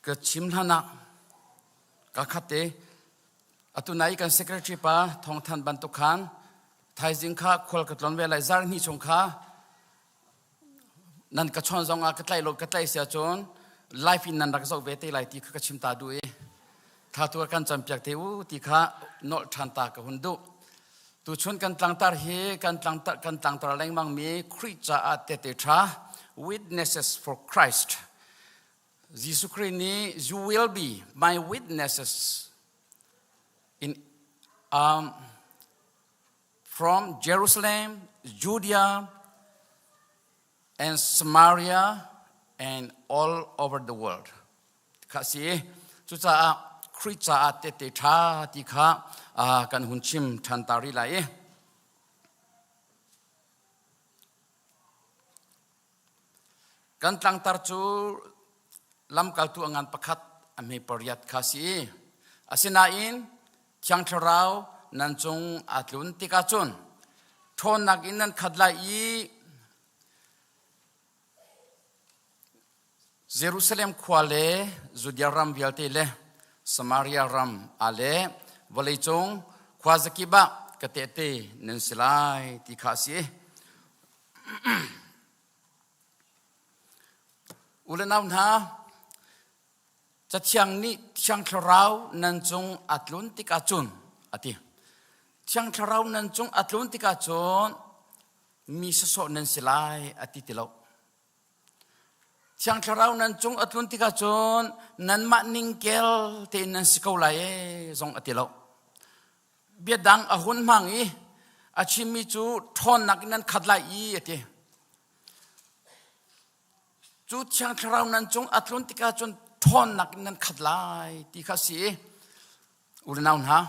Ka chim hlan ah ka khat te atu nai kan secretary pa thawngthan bantuk khan thaizing kha khual ka tlon ve lai zar hnih chung kha nan ka chawn zong ah ka tlaih lo ka tlaih sia cun life in nan rak zoh ve te lai ti kha ka chim ta duh i tha tu kan campiak te u ti kha nolh ṭhan ta ka hun duh tuchun kan tlangtar hi kan tlangtar kan tlangtar lengmang mi Khrih caah tehte ṭha witnesses for Christ Jesuh Khrih nih you will be my witnesses in um, from Jerusalem, Judea, and Samaria, and all over the world. Kha si cucaah Khrih caah tehte ṭha ti kha kan hun chim ṭhan ta rih lai i Kan tlangtar cu lamkaltu a ngan pakhat a hme pariat kha si i asinain Thiang Thlarau nan cung aa tlun tikah cun ṭhawnnak in nan khat lai i Jerusalem khua le Judea ram vialte le Samaria ram ah le vawleicung khuazakip ah ka tehte nan si lai ti kha a si. U le nau hna, Cathiang nih Thiang Thlarau nan cung a tlun tikah cun a ti. Thiang Thlarau nan cung a tlun tikah cun mi sawsawh nan si lai a ti ti lo. Thiang Thlarau nan cung a tlun tikah cun nanmah ningkel tein nan si ko lai ee zong a ti lo. Biadang a hun hmang i a chimmi cu ṭhawnnak in nan khat lai i a ti. Cu Thiang Thlarau nan cung a tlun tikah cun ṭhawnnak in nan khat lai ti kha a si i unau hna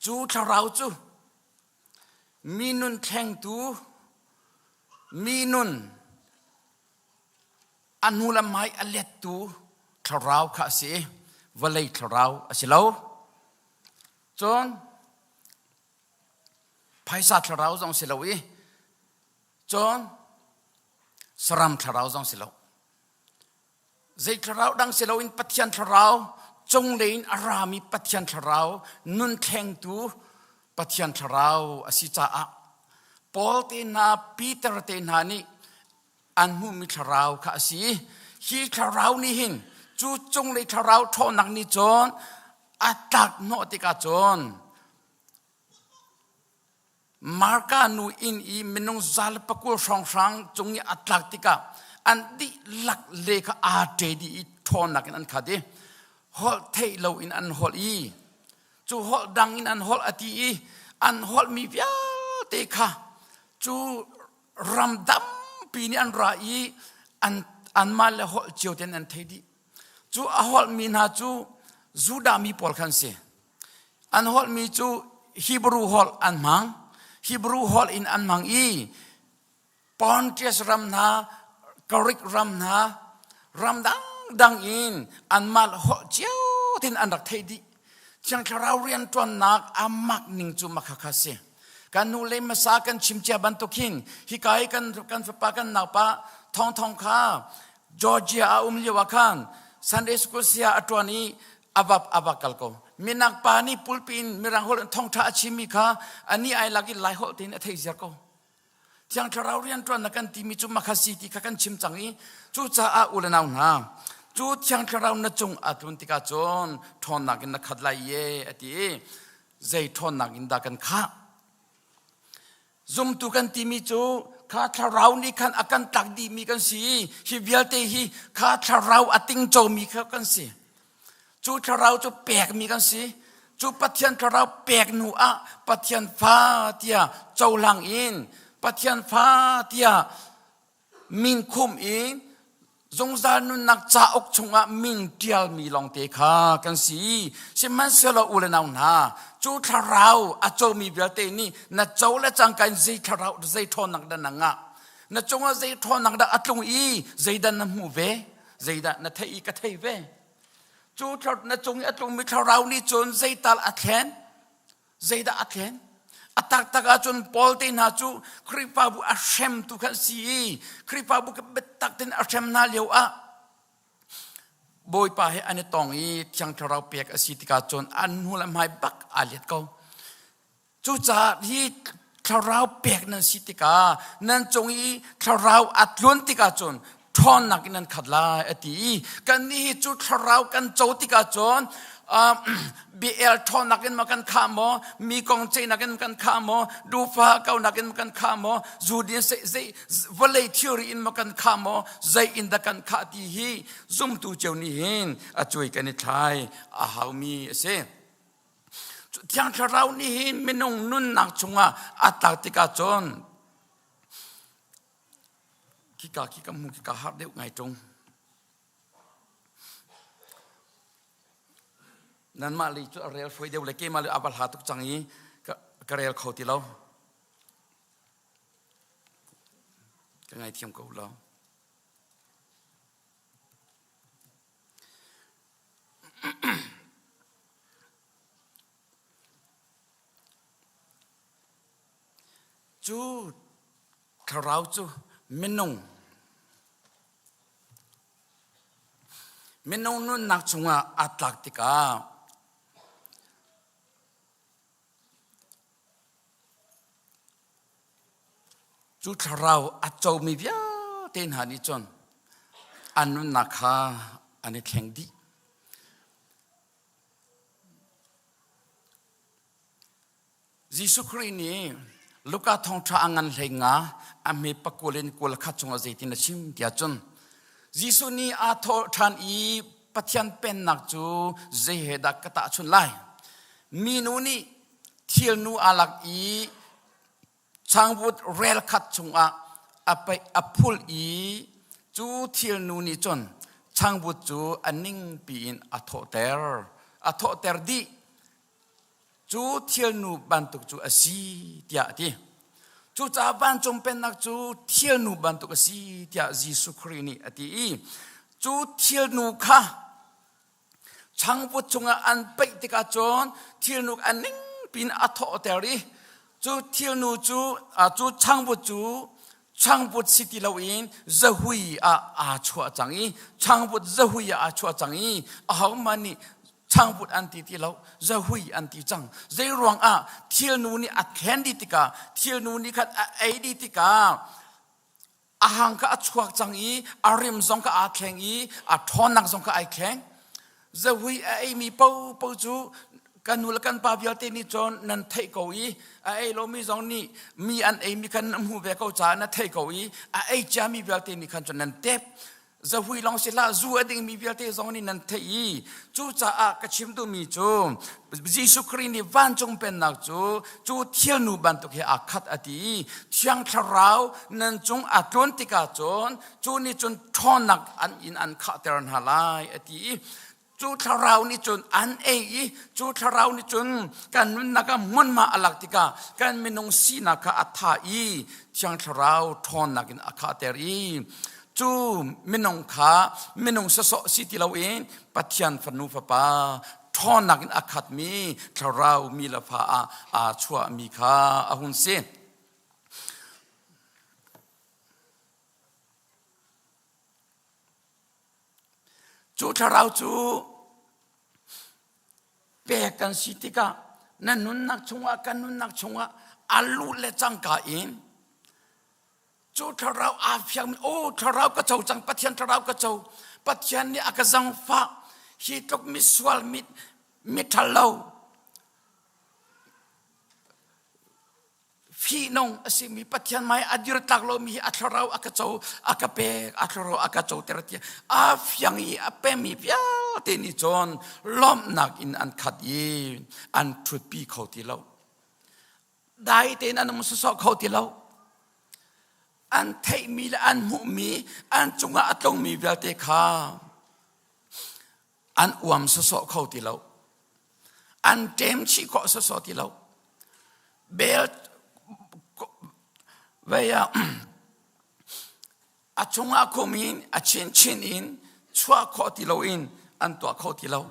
cu thlarau cu mi nun thlengtu mi nun a hnu le hmai a lettu thlarau kha a si i vawlei thlarau a si lo. Cun phaisa thlarau zong si lo i cun saram thlarau zong si lo. Zei thlarau dang si loin Pathian thlarau cunglei in a rami Pathian thlarau nun thlengtu Pathian thlarau a si caah Paul te hna Peter te hna nih an hmuhmi thlarau kha a si. Hi thlarau nih hin cu cunglei thlarau ṭhawnnak nih cun a tlak hnawh tikah cun Marka nu inn i minung 120 hrawnghrang cung i a tlak tikah an dihlak le kha aa ṭe dih i ṭhawnnak in an khat i holh theih loin an holh i cu holh dang in an holh a ti i an holhmi vialte kha cu ram tampi nih an ra i an anmah le holh cio tein an thei dih. Cu a holhmi hna cu Judah mi pawl khan si. An holhmi cu Hebrew holh an hmang. Hebrew holh in an hmang i Pontius ram hna, Greek ram hna, ram dangdang in anmah holh cio tein an rak theih dih. Thiang Thlarau rianṭuannak a mak ning cu makhakha si. Kan nu le hmasa kan chim cia bantuk hin hika i kan, kan fapa kan naupa Thawng Thawng kha Georgia a um lio ah khan Sunday school sia a ṭuan i avap ava kal ko minak pa nih pulpi in mirang holh in thawngṭha a chimmi kha ani ai lak i lai holh tein a thei ziar ko thiang thlarau rianṭuan na kan timi cu makhasi ti kha kan chim cang i cucaah u le nau hna cu thiang thlarau na cung a tlun tikah cun ṭhawnnak in na khat lai ye a ti i zei ṭhawnnak in dah kan khah Zumtu kan timi cu kha thlarau nih khan a kan tlak dihmi kan si i hi vialte hi kha thlarau a tingcomi kha kan si. Cu thlarau cu pekmi kan si. Cu Pathian thlarau pek hnu ah Pathian fa tiah cohlang in Pathian fa tiah min khum in zungzal nunnak cauk chungah min ṭialmi lawngte kha kan si. Sihmanhsehlaw u le nau hna, cu thlarau a comi vialte nih na co le cangka in zei thlarau zei ṭhawnnak dah na ngah? Na cungah zei ṭhawnnak dah a tlung i zeidah na hmuh ve? Zeidah na theih i ka thei ve? Cu na cung i a tlungmi thlarau nih cun zeital a thlen? Zeidah a thlen? A taktak ahcun Paul te hna cu Khrihfabu a hremtu khan si i Khrihfabu biatak tein a hrem hna lio ah Bawipa he an i tong i Thiang Thlarau pek a si tikah cun an hnu le hmai bak aa let ko. Cucaah hi thlarau pek nan si tikah nan cung i thlarau a tlun tikah cun ṭhawnnak in nan khat lai a ti i kannih hi cu thlarau kan co tikah cun bia ṭhawnnak in ma kan khah maw mi kong ceihnak in kan khah maw dufa kaunak in kan khah maw zu din zei vawlei theory in ma kan khah maw zei in dah kan khah ti hi zumtu cio nih hin a cuai kan i thlai a haumi a si. Thiang Thlarau nih hin minung nunnak chungah a tlak tikah cun khika khi ka hmu khika har deuh ngai ṭung. Nanmah lei cu a rel fawi deuh le keimah le a va hla tuk cang i ka rel kho ti lo. Ka ngaithiam ko lo. Cu thlarau cu minung minung nunnak chungah aa tlak tikah Cu thlarau a comi vialte hna nih cun an nunnak kha an i thleng dih. Jesuh Khrih nih Luka thawngṭha a ngan hlei nga a hme pakul in kul khat chungah zeitin a chim tiah cun Jesuh nih aa thawh ṭhan i Pathian pennak cu zei he dah ka tahchunh lai? Minu nih thilnu aa lak i changvut rel khat chungah a paih a phul i cu thilnu nih cun changvut cu a ningpi in a thawhter a thawhter dih cu thilnu bantuk cu a si tiah a ti cucaah vancung pennak cu thilnu bantuk a si tiah Jesuh Khrih nih a ti i cu thilnu kha Changvut chungah an paih tikah cun thilnu a ning pin a thawhter i cu thilnu cu cu changvut cu changvut si ti loin zahui ah aa chuah cang i changvut zahui ah aa chuah cang i ahohmah nih changvut an ti ti lo zahui an ti cang zei ruangah thilnu nih a thlen dih tikah thilnu nih khan a ei dih tikah a hang kha a chuak cang i a rim zong kha aa thleng i a ṭhawnnak zong kha ai thleng zahui a eimi popo cu kan nu le kan pa vialte nih cun nan theih ko i a ei lomi zong nih mi an eimi khan nan hmu ve ko caah na theih ko i a ei ciami vialte nih khan cun nan tep zahui lawng si hlah zu a dingmi vialte zong nih nan theih i cucaah ka chim duhmi cu Jesuh Khrih nih vancung pennak cu cu thilnu bantuk he aa khat a ti i Thiang Thlarau nan cung a tlun tikah cun cu nih cun ṭhawnnak an in an khahter hna lai a ti i cu thlarau nih cun an ei i cu thlarau nih cun kan nunnak ah hmunhma a lak tikah kan minung sinak kha a tha i thiang thlarau ṭhawnnak in a khahter i cu minung kha minung sawsawh si ti loin Pathian fanu fapa ṭhawnnak in a khatmi thlarau mi le fa ah aa chuahmi kha a hun si. Cu thlarau cu pek kan si tikah na nunnak chungah kan nunnak chungah a luh le cangka in cu thlarau aa fiangmi aw thlarau ka co cang Pathian thlarau ka co Pathian nih a ka zangfah hi tluk misual mi miṭhalo fihnung a simi Pathian hmai a dir tlak lomi hi a thlarau a ka co a ka pek a thlarau a ka coter tiah aa fiang i a pemi vialte. vialte nih cun lawmhnak in an khat i an ṭhutpi kho ti lo. Dai tein an um sawsawh kho ti lo. An theihmi le an hmuhmi, an cungah a tlungmi vialte kha an uam sawsawh kho ti lo. An ṭem chih khawh sawsawh ti lo. Bel vei ah a chungah khum in a chinchin in chuah khawh ti loin an tuah kho ti lo.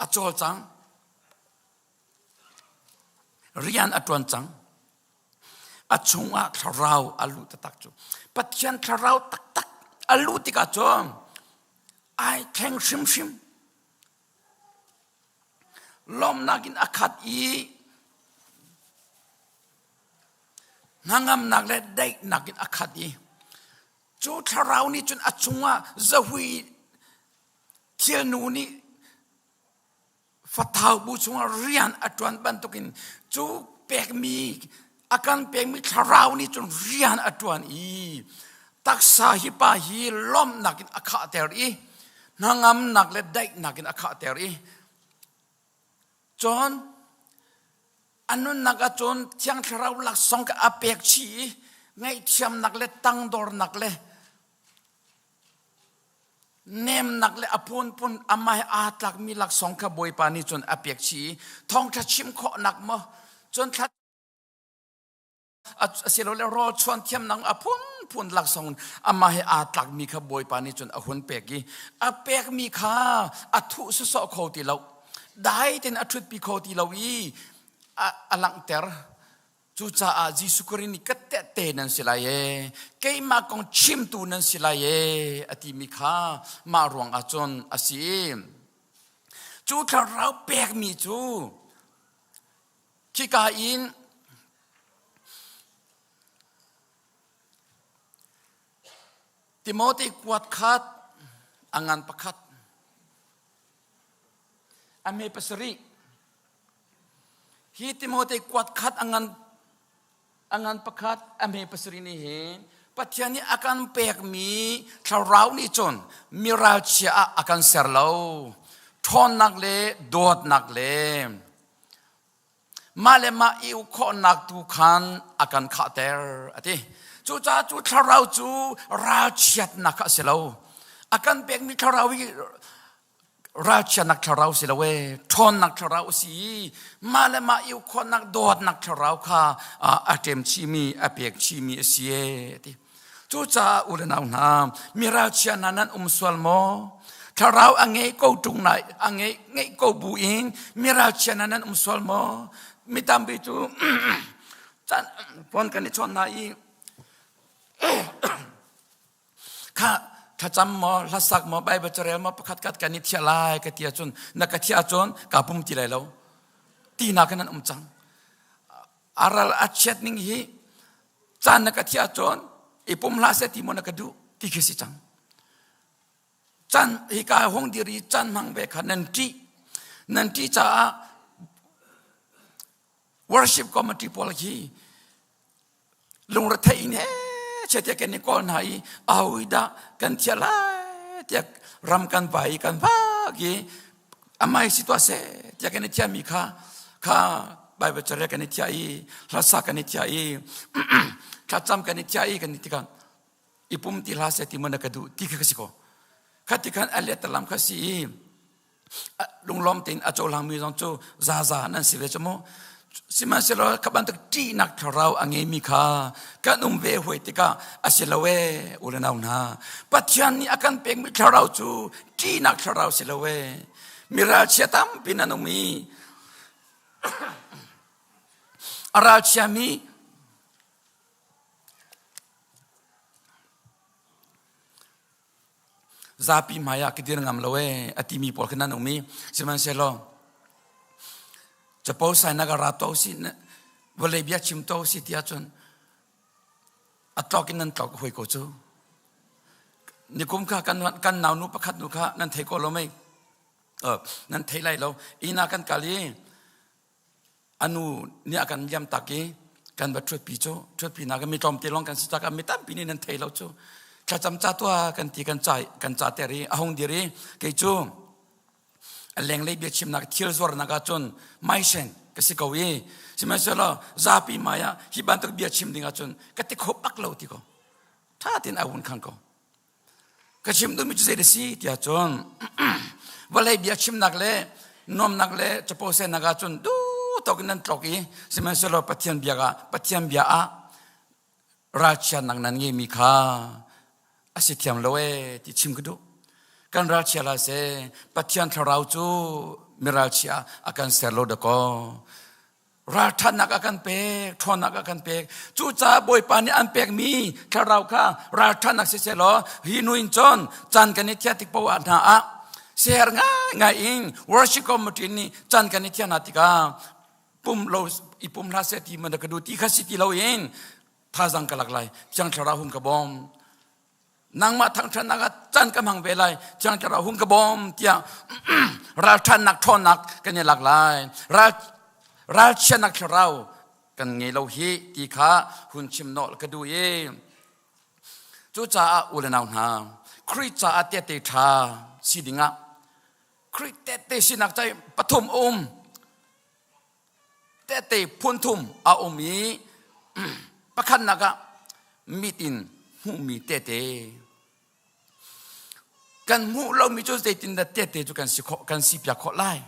A cawlcang. Rian a ṭuan cang. A chungah thlarau a luh taktak cu. Pathian thlarau taktak a luh tikah cun ai thleng hrimhrim. Lawmhnak in a khat i hnangamnak le daihnak in a khat i cu thlarau nih cun a chungah zahui thilnu nih fathau bu chungah rian a ṭuan bantukin cu pekmi a kan pekmi thlarau nih cun rian a ṭuan i taksa hi pa hi lawmhnak in a khahter i hnangamnak le daihnak in a khahter i cun a nunnak ah cun thiang thlarau laksawng kha a pek chih i ngaihthiamnak le tangdornak le nemnak le a phunphun amah he aa tlakmi laksawng kha Bawipa nih cun a pek chih i thawngṭha chim khawhnak maw cun thla asilole rawl chuan thiamnak a phunphun laksawng amah he aa tlakmi kha Bawipa nih cun a hun pek i a pekmi kha a thuh sawsawh kho ti lo dai tein a ṭhutpi kho ti lo i a langhter. Cucaah Jesuh Khrih nih ka tehte nan si lai ee, keimah kong chimtu nan si lai ee, a timi kha mah ruang ah cun a si. Cu thlarau pekmi cu khika in Timote kuat khat a ngan pakhat a me pasarih. Hi Timote kuat khat a ngan a ngan pakhat a hme pasarih nih hin Pathian nih a kan pekmi thlarau nih cun miralchia ah a kan ser lo. Ṭhawnnak le dawtnak le mah le mah i uk khawhnak tu khan a kan khahter a ti. Cucaah cu thlarau cu ralchiatnak kha a si lo. A kan pekmi thlarau hi ralchiatnak thlarau si lo ee ṭhawnnak thlarau si i mah le mah i khawhnak dawtnak thlarau kha a ṭem chihmi a pek chihmi a si ee ti. Cucaah u le nau hna mi ralchia hna nan um sual maw? Thlarau a ngei ko ṭung na a ngei ngeih ko bu in mi ralchia hna nan um sual maw? Mi tampi cu can phone kan i chawn hna i Kha thlacam maw, hlasak maw, Bible carel maw pakhat khat kan i thiah lai ka ti ahcun na ka thiah ahcun kaa pum ti lai lo. Tinak in an um cang. A ral a chiat ning hi caan na ka thiah ahcun i pum hlah seh ti maw na ka duh ti khi si cang. Caan hika hong dir i caan hmang ve kha nan ṭih. Nan ṭih caah worship committee pawl khi lungrethei in he tiah kan i kawl hna i aho dah kan thiah lai tiah ram kan vai i kan vak i amai si tuah seh tiah kan i thiahmi kha kha Bible carel kan i thiah i hlasa kan i thiah i thlacam kan i thiah i kan i tikah i pum ti hlah seh ti maw na ka duh ti kha ka si ko kha ti khan a let lam kha si i lunglawm tein a cohlangmi zong cu zaza nan si ve cu mu. Sihmanhsehlaw kha bantuk ṭihnak thlarau a ngeimi kha kan um ve huai tikah a si lo ee u le nau hna. Pathian nih a kan pekmi thlarau cu ṭihnak thlarau si lo ee. Mi ralchia tampi nan um i a ralchiami Zapi hmai ah ka dir ngam lo ee a timi pawl kha nan um i sihmanhsehlaw capo sai na ka ra to si vawlei bia chim to si ti ahcun a tlok in nan tlok hoi ko cu. Nikum kha kan kan nau nu pakhat nu kha nan thei ko lo mei nan thei lai lo inn ah kan kal i A nu nih a kan liam tak i kan va ṭhutpi cu ṭhutpi nak mi tlawmte lawng kan si tak mi tampi nih nan thei lo cu. Thlacam ca tua kan ti kan ca kan ca ter i a hung dir i kei cu a lenglei biachimnak thil zuarnak ahcun maisen ka si ko i sihmanhsehlaw zapi hmai ah hi bantuk bia chim ding ahcun ka ti kho bak lo ti ko tha tein a hun khang ko ka chim duhmi cu zei da si tiah cun vawlei bia chimnak le nuamnak le capo senak ahcun du tawk in nan tlok i sihmanhsehlaw Pathian bia ah Pathian bia ah ralchiatnak nan ngeimi kha a si thiam lo ee ti chim ka duh. Kan ralchia la seh Pathian thlarau cu miralchia a kan ser lo dakaw. Ralṭhatnak a kan pek, ṭhawnnak a kan pek. Cucaah Bawipa nih an pekmi thlarau kha ralṭhatnak siseh law hi nu in cun caan kan i thiah tik paoh ah hna ah ser ngaingai in worship committee nih caan kan i thiah hna tikah pum lo i pum hlah seh ti man ka du ti kha si ti lo in thazang ka lak lai thiang thlarau hung ka bawm nangmah thangṭhatnak ah caan ka hmang ve lai thiang thlarau hung ka bawm tiah ralṭhatnak ṭhawnnak kan i lak lai ral ralchiatnak thlarau kan ngei lo hi ti kha hun chim nawl ka duh i cucaah u le nau hna Khrih caah tehte ṭha si dingah Khrih tehte sinak cai pathum a um Tehte phunthum a um i pakhatnak ah mit in hmuhmi tehte. Kan hmuh lomi cu zeitindah tehte cu kan si khawh kan si piak khawh lai.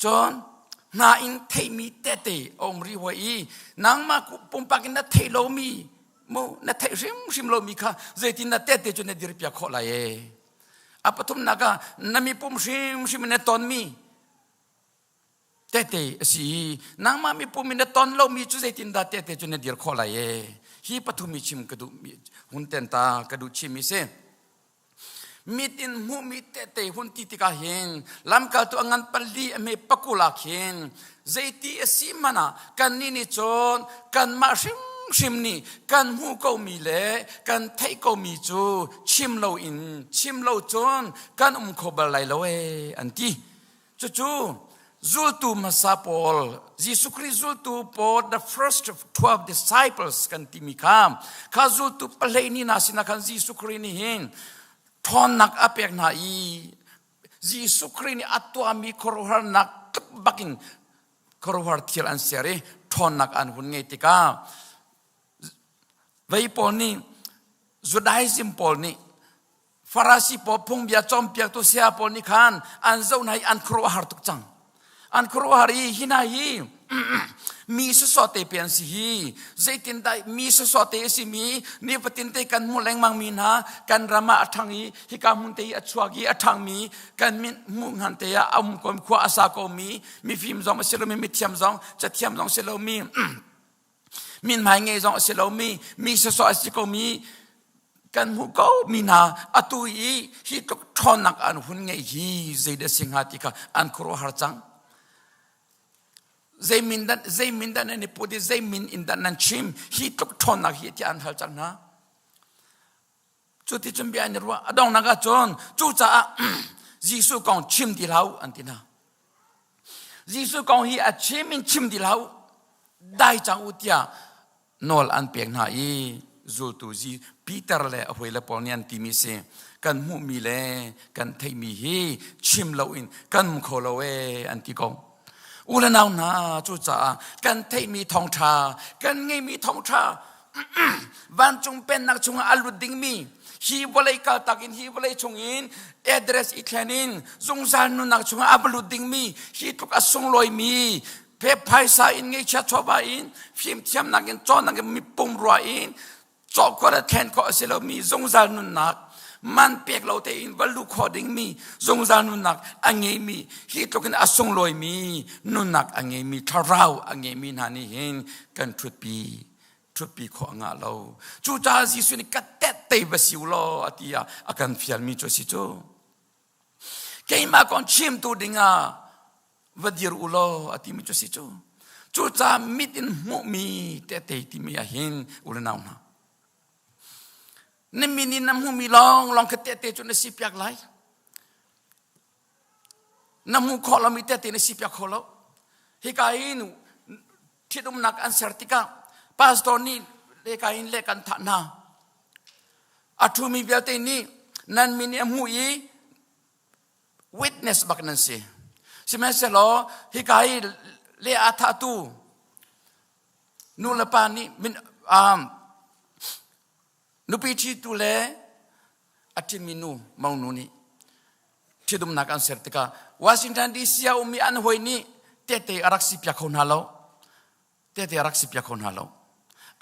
Cun hna in theihmi tehte a um rih hoi i nangmah pumpak in na theih lomi mu na theih hrimhrim lomi kha zeitindah tehte cu na dir piak khawh lai ee. A pathumnak ah na mipum hrimhrim in na tonmi tehte a si i nangmah mipum in na ton lomi cu zeitindah tehte cu na dir khawh lai ee hi pathum i chim ka duh hun ten ta ka duh chim i si mit in hmuhmi tehte hun ti tikah hin lamkaltu a ngan pali a me pakul ah khin zeiti a si hmanh ah kannih nih cun kanmah hrimhrim nih kan hmuh komi le kan theih komi cu chim lo in chim lo cun kan um kho bal lai lo ee an ti Cucu zultu hmasa pawl, Jesuh Khrih zultu pawl, the first 12 disciples kan timi kha, kha zultu pahlei ni hna sinah khan Jesuh Khrih nih hin ṭhawnnak a pek hna i Jesuh Khrih nih a tuahmi khuaruahharnak tluk bakin khuaruahhar thil an ser i ṭhawnnak an hun ngei tikah vei pawl nih Judaism pawl nih Farasi pawl phungbia cawnpiaktu saya pawl nih khan an zoh hna i an khuaruahhar tuk cang. An khuaruahhar i hi hna hi mi sawsawh te pe an si hi zeitindah mi sawsawh te a simi nifatin te kan hmuh lengmang mi hna kan ram ah a ṭhang i hika hmun te i a chuak i a ṭhangmi kan min hmuh hngan te ah a um ko khua a sa ko mi mifim zong a si lomi mithiam zong cathiam zong si lomi Mithmai ngei zong a si lomi, mi sawsawh a si komi kan hmuh ko mi hna atu i hi tluk ṭhawnnak an hun ngeih hi zeidah si hnga ti kha an khuaruahhar cang. Zei min dah zei min dah nan i put i zei min in dah nan chim hi tluk ṭhawnnak hi tiah an hal cang hna. Cu ti cun bia an i ruah. A donghnak ah cun cucaah Jesuh kong chim ti hlah u an ti hna. Jesuh kong hi a chim in chim ti hlah u, dai cang u tiah nawl an pek hna i zultu Peter le a hawile pawl nih an timi si kan hmuhmi le kan theihmi hi chim loin kan um kho lo ee an ti ko. U le nau hna cucaah kan theihmi thawngṭha kan ngeihmi thawngṭha vancung pennak chungah a lut dingmi hi vawlei kaltak in hi vawlei chungin address i thlen in zungzal nunnak chungah a va lut dingmi hi tluk a sunglawimi pe phaisa in ngeihchiat chawva in fimthiamnak in cawnnak in mipum rua in cawhkhawt a thlen khawh a si lomi zungzal nunnak man pek lo tein va luh khawh dingmi zungzal nunnak a ngeimi hi tluk in a sunglawimi nunnak a ngeimi thlarau a ngeimi hna nih hin kan ṭhutpi ṭhutpi khawh a ngah lo cucaah Jesuh nih ka tette va si u law a ti ah a kan fialmi cu a si cu keimah kong chimtu dingah va dir u law a timi cu si cu cucaah mit in hmuhmi tehte timi ah hin u le nau hna na min in na hmuhmi lawng lawng kha tehte cu na si piak lai na hmuh khawh lomi tehte na si piak kho lo hika hin ṭhitumnak an ser tikah pastor nih leka in le kan thah hna. A ṭhumi vialte nih nan min i a hmuh i witness bak nan si. Sihmanhsehlaw hika hi le a thahtu nu le pa nih min um, nupi ṭhitu le a ṭhimi nu monu nih ṭhitumnak an ser tikah Washington DC ah ummi an hawi nih tehte a rak si piak kho hna lo. Tehte a rak si piak kho hna lo.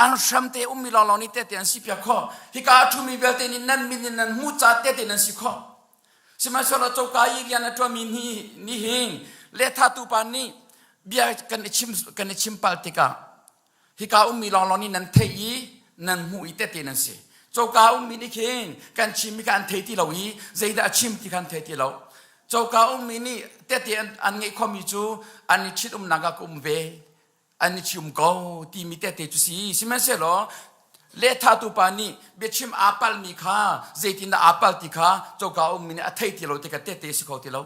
An hram te ummi lawnglawng nih tehte an si piak khawh. Hika a ṭhumi vialte nih nan min in nan hmuh caah tehte nan si khawh. Sihmanhsehlaw coka i rian a ṭuanmi ni nihin lehthahtu pa nih bia kan i chim kan i chim pal tikah hika ummi lawnglawng nih nan theih i nan hmuh i tehte nan si. Coka ummi nih khin kan chimmi kha an thei ti lo i zeidah a chim ti kha an thei ti lo. Coka ummi nih tehte an ngeih khomi cu an i ṭhitumnak ah ka um ve an i ṭhium ko timi tehte cu si. Sihmanhsehlaw lehthahtu pa nih biachim aa palmi kha zeitindah aa pal ti kha coka ummi nih a thei ti lo tikah tehte a si kho ti lo.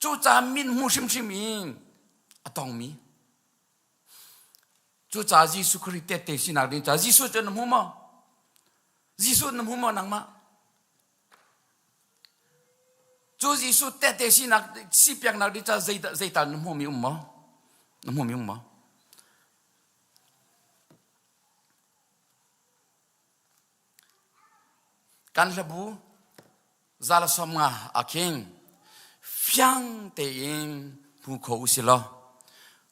Cucaah min hmu hrimhrim in a tongmi. Cucaah Jesuh Khrih tehte sinak ding caah Jesuh cu na hmu maw? Jesuh na hmu maw nangmah? Cu Jesuh tehte sinak si piaknak ding caah zeital na hmuhmi um maw? Na hmuhmi um maw? Kan hlabu zala som nga a king fiang tein hmu kho u si law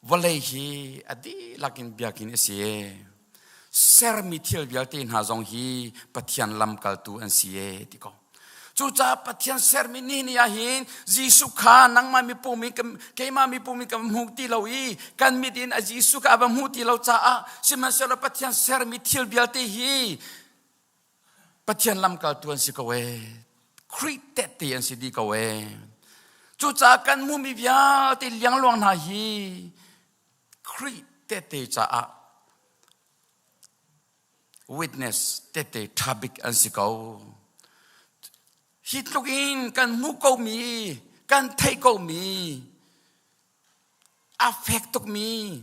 vawlei hi a dihlak in biakinn a si. Sermi thil vialte hna zong hi Pathian lamkaltu an si e ti ko. Cucaah Pathian sermi ni ni ah hin Jesuh kha nangmah mipum in keimah mipum in kan hmu ti lo i kan mit in a Jesuh kha a va hmu ti lo caah sihmanhsehlaw Pathian sermi thil vialte hi Pathian lamkaltu an si ko ee. Khrih tehte an si dih ko ee. Cucaah kan hmuhmi vialte liangluang hna hi Khrih tehte caah witness tehte ṭha bik an si ko. Hi tluk in kan hmuh komi, kan theih komi, a fek tukmi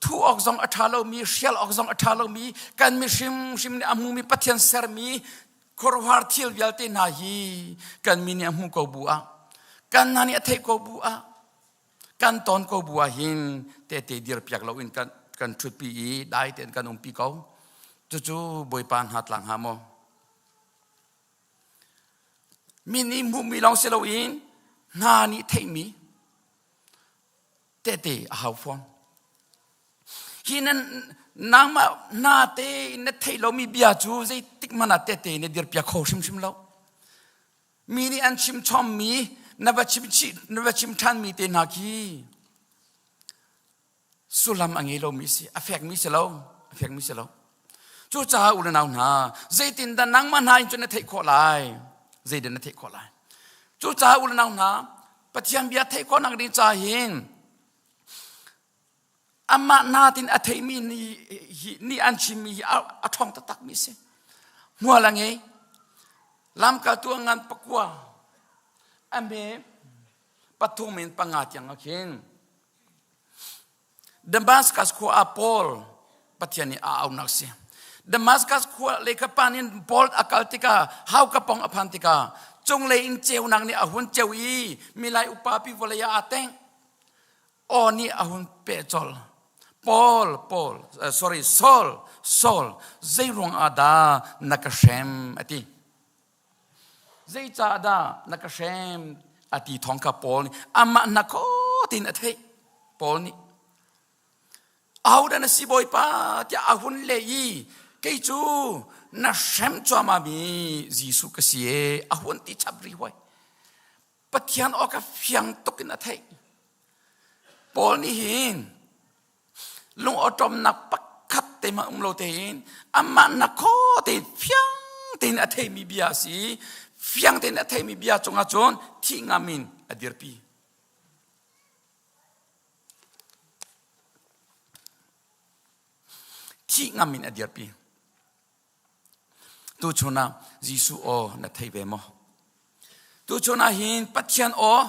thu awk zong a ṭha lomi hrial awk zong a ṭha lomi kan mi hrimhrim nih a hmumi Pathian sermi khuaruahhar thil vialte hna hi kan mi nih a hmu ko bu ah kan hna nih a theih ko bu ah kan ton ko bu ah hin tehte dirpiak loin kan kan ṭhutpi i dai tein kan umpi ko cucu Bawipa hna tlang hnga maw Mi nih hmuhmi lawng si loin hna nih theihmi tehte a hau fawn. Hi nan nangmah hna te in na theih lomi bia cu zeitik hmanh ah tehte na dirpiak kho hrimhrim lo. Mi nih an chim chommi na va chim chih na va chim ṭhanmi te hna khi sullam a ngei lomi si a fekmi si lo a fekmi si lo cucaah u le nau hna zeitindah nangmah hna in cun na theih khawh lai zeidah na theih khawh lai cucaah u le nau hna Pathian bia theih khawhnak ding ca hin amah natin a theimi nih an chimmi hi a ṭhawng taktakmi si hmual a ngei lamkaltu a ngan pakua a hme pathum in panga tiang ah khin Damascus khua ah Paul Pathian nih a aunak si. Damascus khua lei kha pan in Paul a kal tikah hauka pong a phan tikah cunglei in ceunak nih a hun ceu i milai upa pi vawlei ah aa tengh. Aw nih a hun pehcol. Paul, Paul, uh, sorry, Saul, Saul, zeiruang ah dah na ka hrem a ti. Zeicahdah na ka hrem a ti thawng kha Paul nih amah na khaw tiin a theih. Paul nih ahodah na si Bawipa tiah a hun leh i kei cu na hrem cuahmah mi Jesuh ka si e a hun ti chap rih hoi. Pathian aw kha fiang tuk in a theih. Paul nih hin lung awṭawmnak pakhat te hmanh um lo tein amah na khaw tein fiang tein a theimi bia a si fiang tein a theimi bia cungah cun thih ngam in a dirpi thih ngam in a dirpi Tuchun ah Jesuh aw na thei ve maw? Tuchun ah hin Pathian aw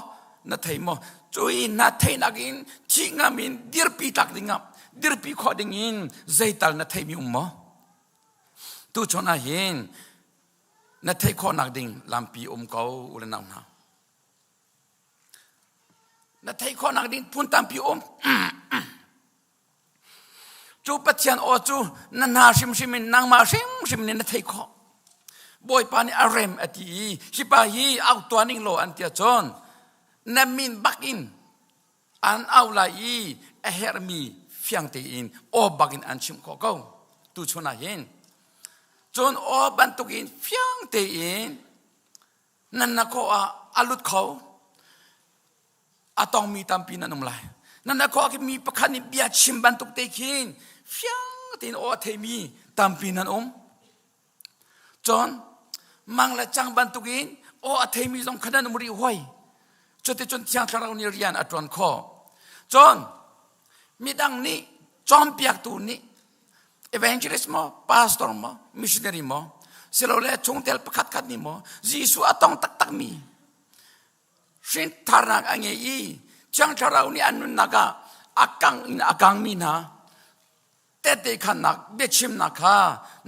na thei maw? Cui na theihnak in thih ngam in dirpi tlak ding ah dirpi khawh ding in zeital na theimi um maw? Tuchun ah hin. Na theih khawhnak ding lampi um ko u le nau hna. Na theih khawhnak ding phun tampi um. Cu Pathian aw cu na hna hrimhrim in nangmah hrimhrim nih na theih khawh. Bawipa nih a rem a ti i hi pa hi au tuah ning law an ti ahcun na min bak in an au lai i a herhmi fiang tein aw bak in an chimh khawh ko tuchun ah hin. Cun aw bantukin fiang tein nan na khawh ah a lut kho. A tongmi tampi nan um lai. Nan na khawh ah mi pakhat nih bia chim bantuk te khin fiang tein aw a theimi tampi nan um. Cun mang le cang bantukin aw a theimi zong kha nan um rih hoi. Cuticun Thiang Thlarau nih rian a ṭuan khawh. Cun midang nih cawnpiaktu nih evangelist maw, pastor maw, missionary maw, silole chungtel pakhat khat nih maw Jesuh a tong taktakmi hrintharnak a ngei i Thiang Thlarau nih an nunnak ah a kang in a kangmi hna tehte khannak biachimnak kha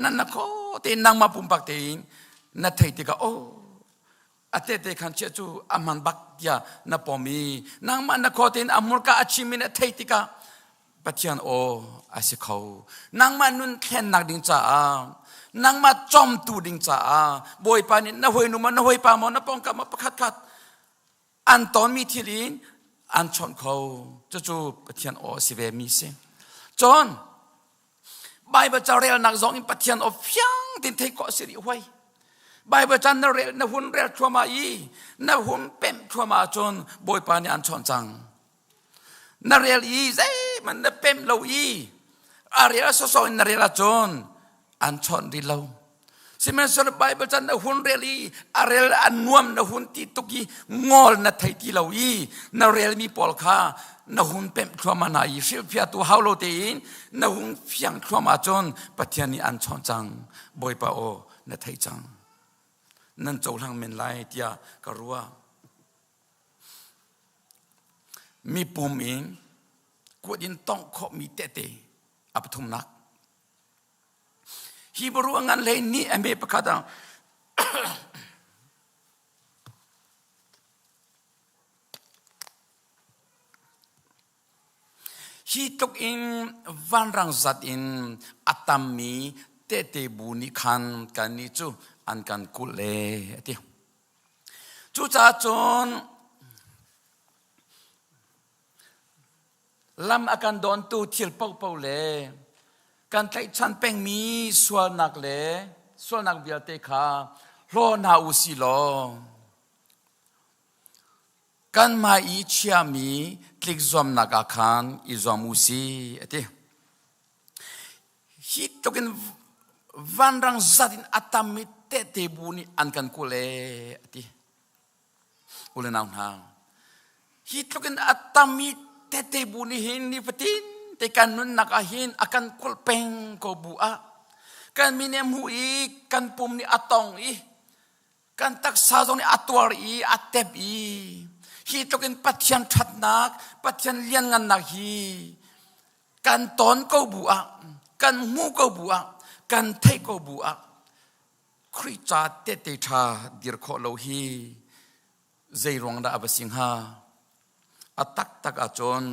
nan na kho tein nangmah pumpak tein na theih tikah oh a tehte khan chiah cu a hman bak tiah na pom i nangmah na kho tein a hmurka a chim in a theih tikah Pathian aw a si kho nangmah nun thlennak ding caah nangmah cawmtu ding caah Bawipa nih na hawinu maw na hawipa maw na pawngkam maw pakhat khat an tonmi thil in an chawnh kho cucu Pathian aw a si ve mi si cun Bible ca relnak zong in Pathian aw fiang tein theih khawh a si rih huai Bible ca na rel na hun rel thluahmah i na hun pemh thluahmah ahcun Bawipa nih an chawnh cang na rel i zeihmanh na pemh lo i a rel sawsawh in na rel ahcun an chawnh rih lo sihmanhsehlaw Bible ca na hun rel i a rel a nuam na hun ti tuk i ngol na thei ti lo i na relmi pawl kha na hun pemh thluahmah hna i hrilhfiahtu hau lo tein na hung fiang thluahmah ahcun Pathian nih an chawnh cang Bawipa aw na thei cang nan cohlang men lai tiah ka ruah Mipum in kut in tongh khawhmi tehte a pathumnak. Hebrew a ngan hlei nih a me pakhat ah Hi tluk in vanrang zat in a tammi tehte bu nih khan kannih cu an kan kulh le a ti. Cucaah cun lam a kan dawntu thil paohpaoh le kan tlaihchan pengmi sualnak le sualnak vialte kha hlaw hna u si law kanmah i chiami tlikzuamnak ah khan i zuam u si a ti. Hi tluk in vanrang zat in a tammi tehte bu nih an kan kulh ee a ti. U le nau hna, hi tluk in a tammi tehte bu nih hin nifatin te kan nunnak ah hin a kan kulh peng ko bu ah kan mi nih a hmuh i kan pum nih a tong i kan taksa zong nih a tuar i a tep i hi tluk in Pathian ṭhatnak Pathian lianngannak hi kan ton ko bu ah kan hmuh ko bu ah kan theih ko bu ah Khrih ca tehte ṭha dir khawh lo hi zei ruang dah a va si hnga a taktak ahcun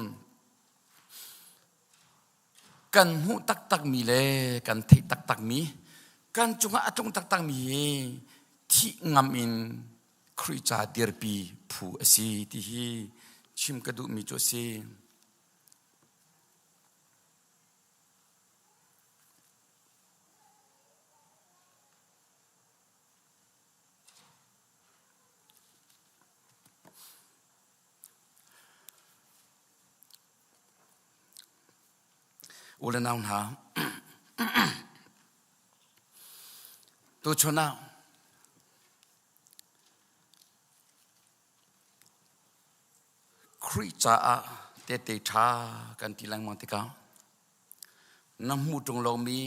kan hmuh taktakmi le kan theih taktakmi kan cungah a tlung taktakmi hi thih ngam in Khrih ca dirpi phu a si ti hi chim ka duhmi cu a si. U le nau hna, tuchun ah Khrih caah tehte ṭha kan ti lengmang tikah na hmuh ṭung lomi,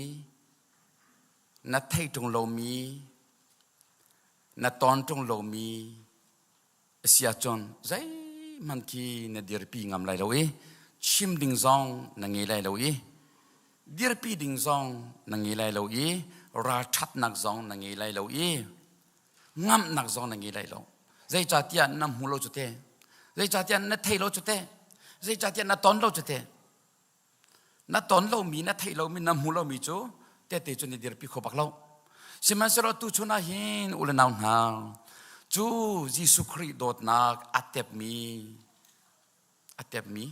na theih ṭung lomi, na ton ṭung lomi a si ahcun zeihmanh khi na dirpi ngam lai lo i chim ding zong na ngei lai lo i dirpi ding zong na ngei lai lo i ralṭhatnak zong na ngei lai lo i. Ngamhnak zong na ngei lai lo. Zeicahtiah na hmu lo cu te. Zeicahtiah na thei lo cu te. Zeicahtiah na ton lo cu te. Na ton lomi, na theih lomi, na hmu lomi cu tehte cu na dirpi kho bak lo. Sihmanhsehlaw tu chun ah hin u le nau hna, cu Jesuh Khrih dawtnak a tepmi, a tepmi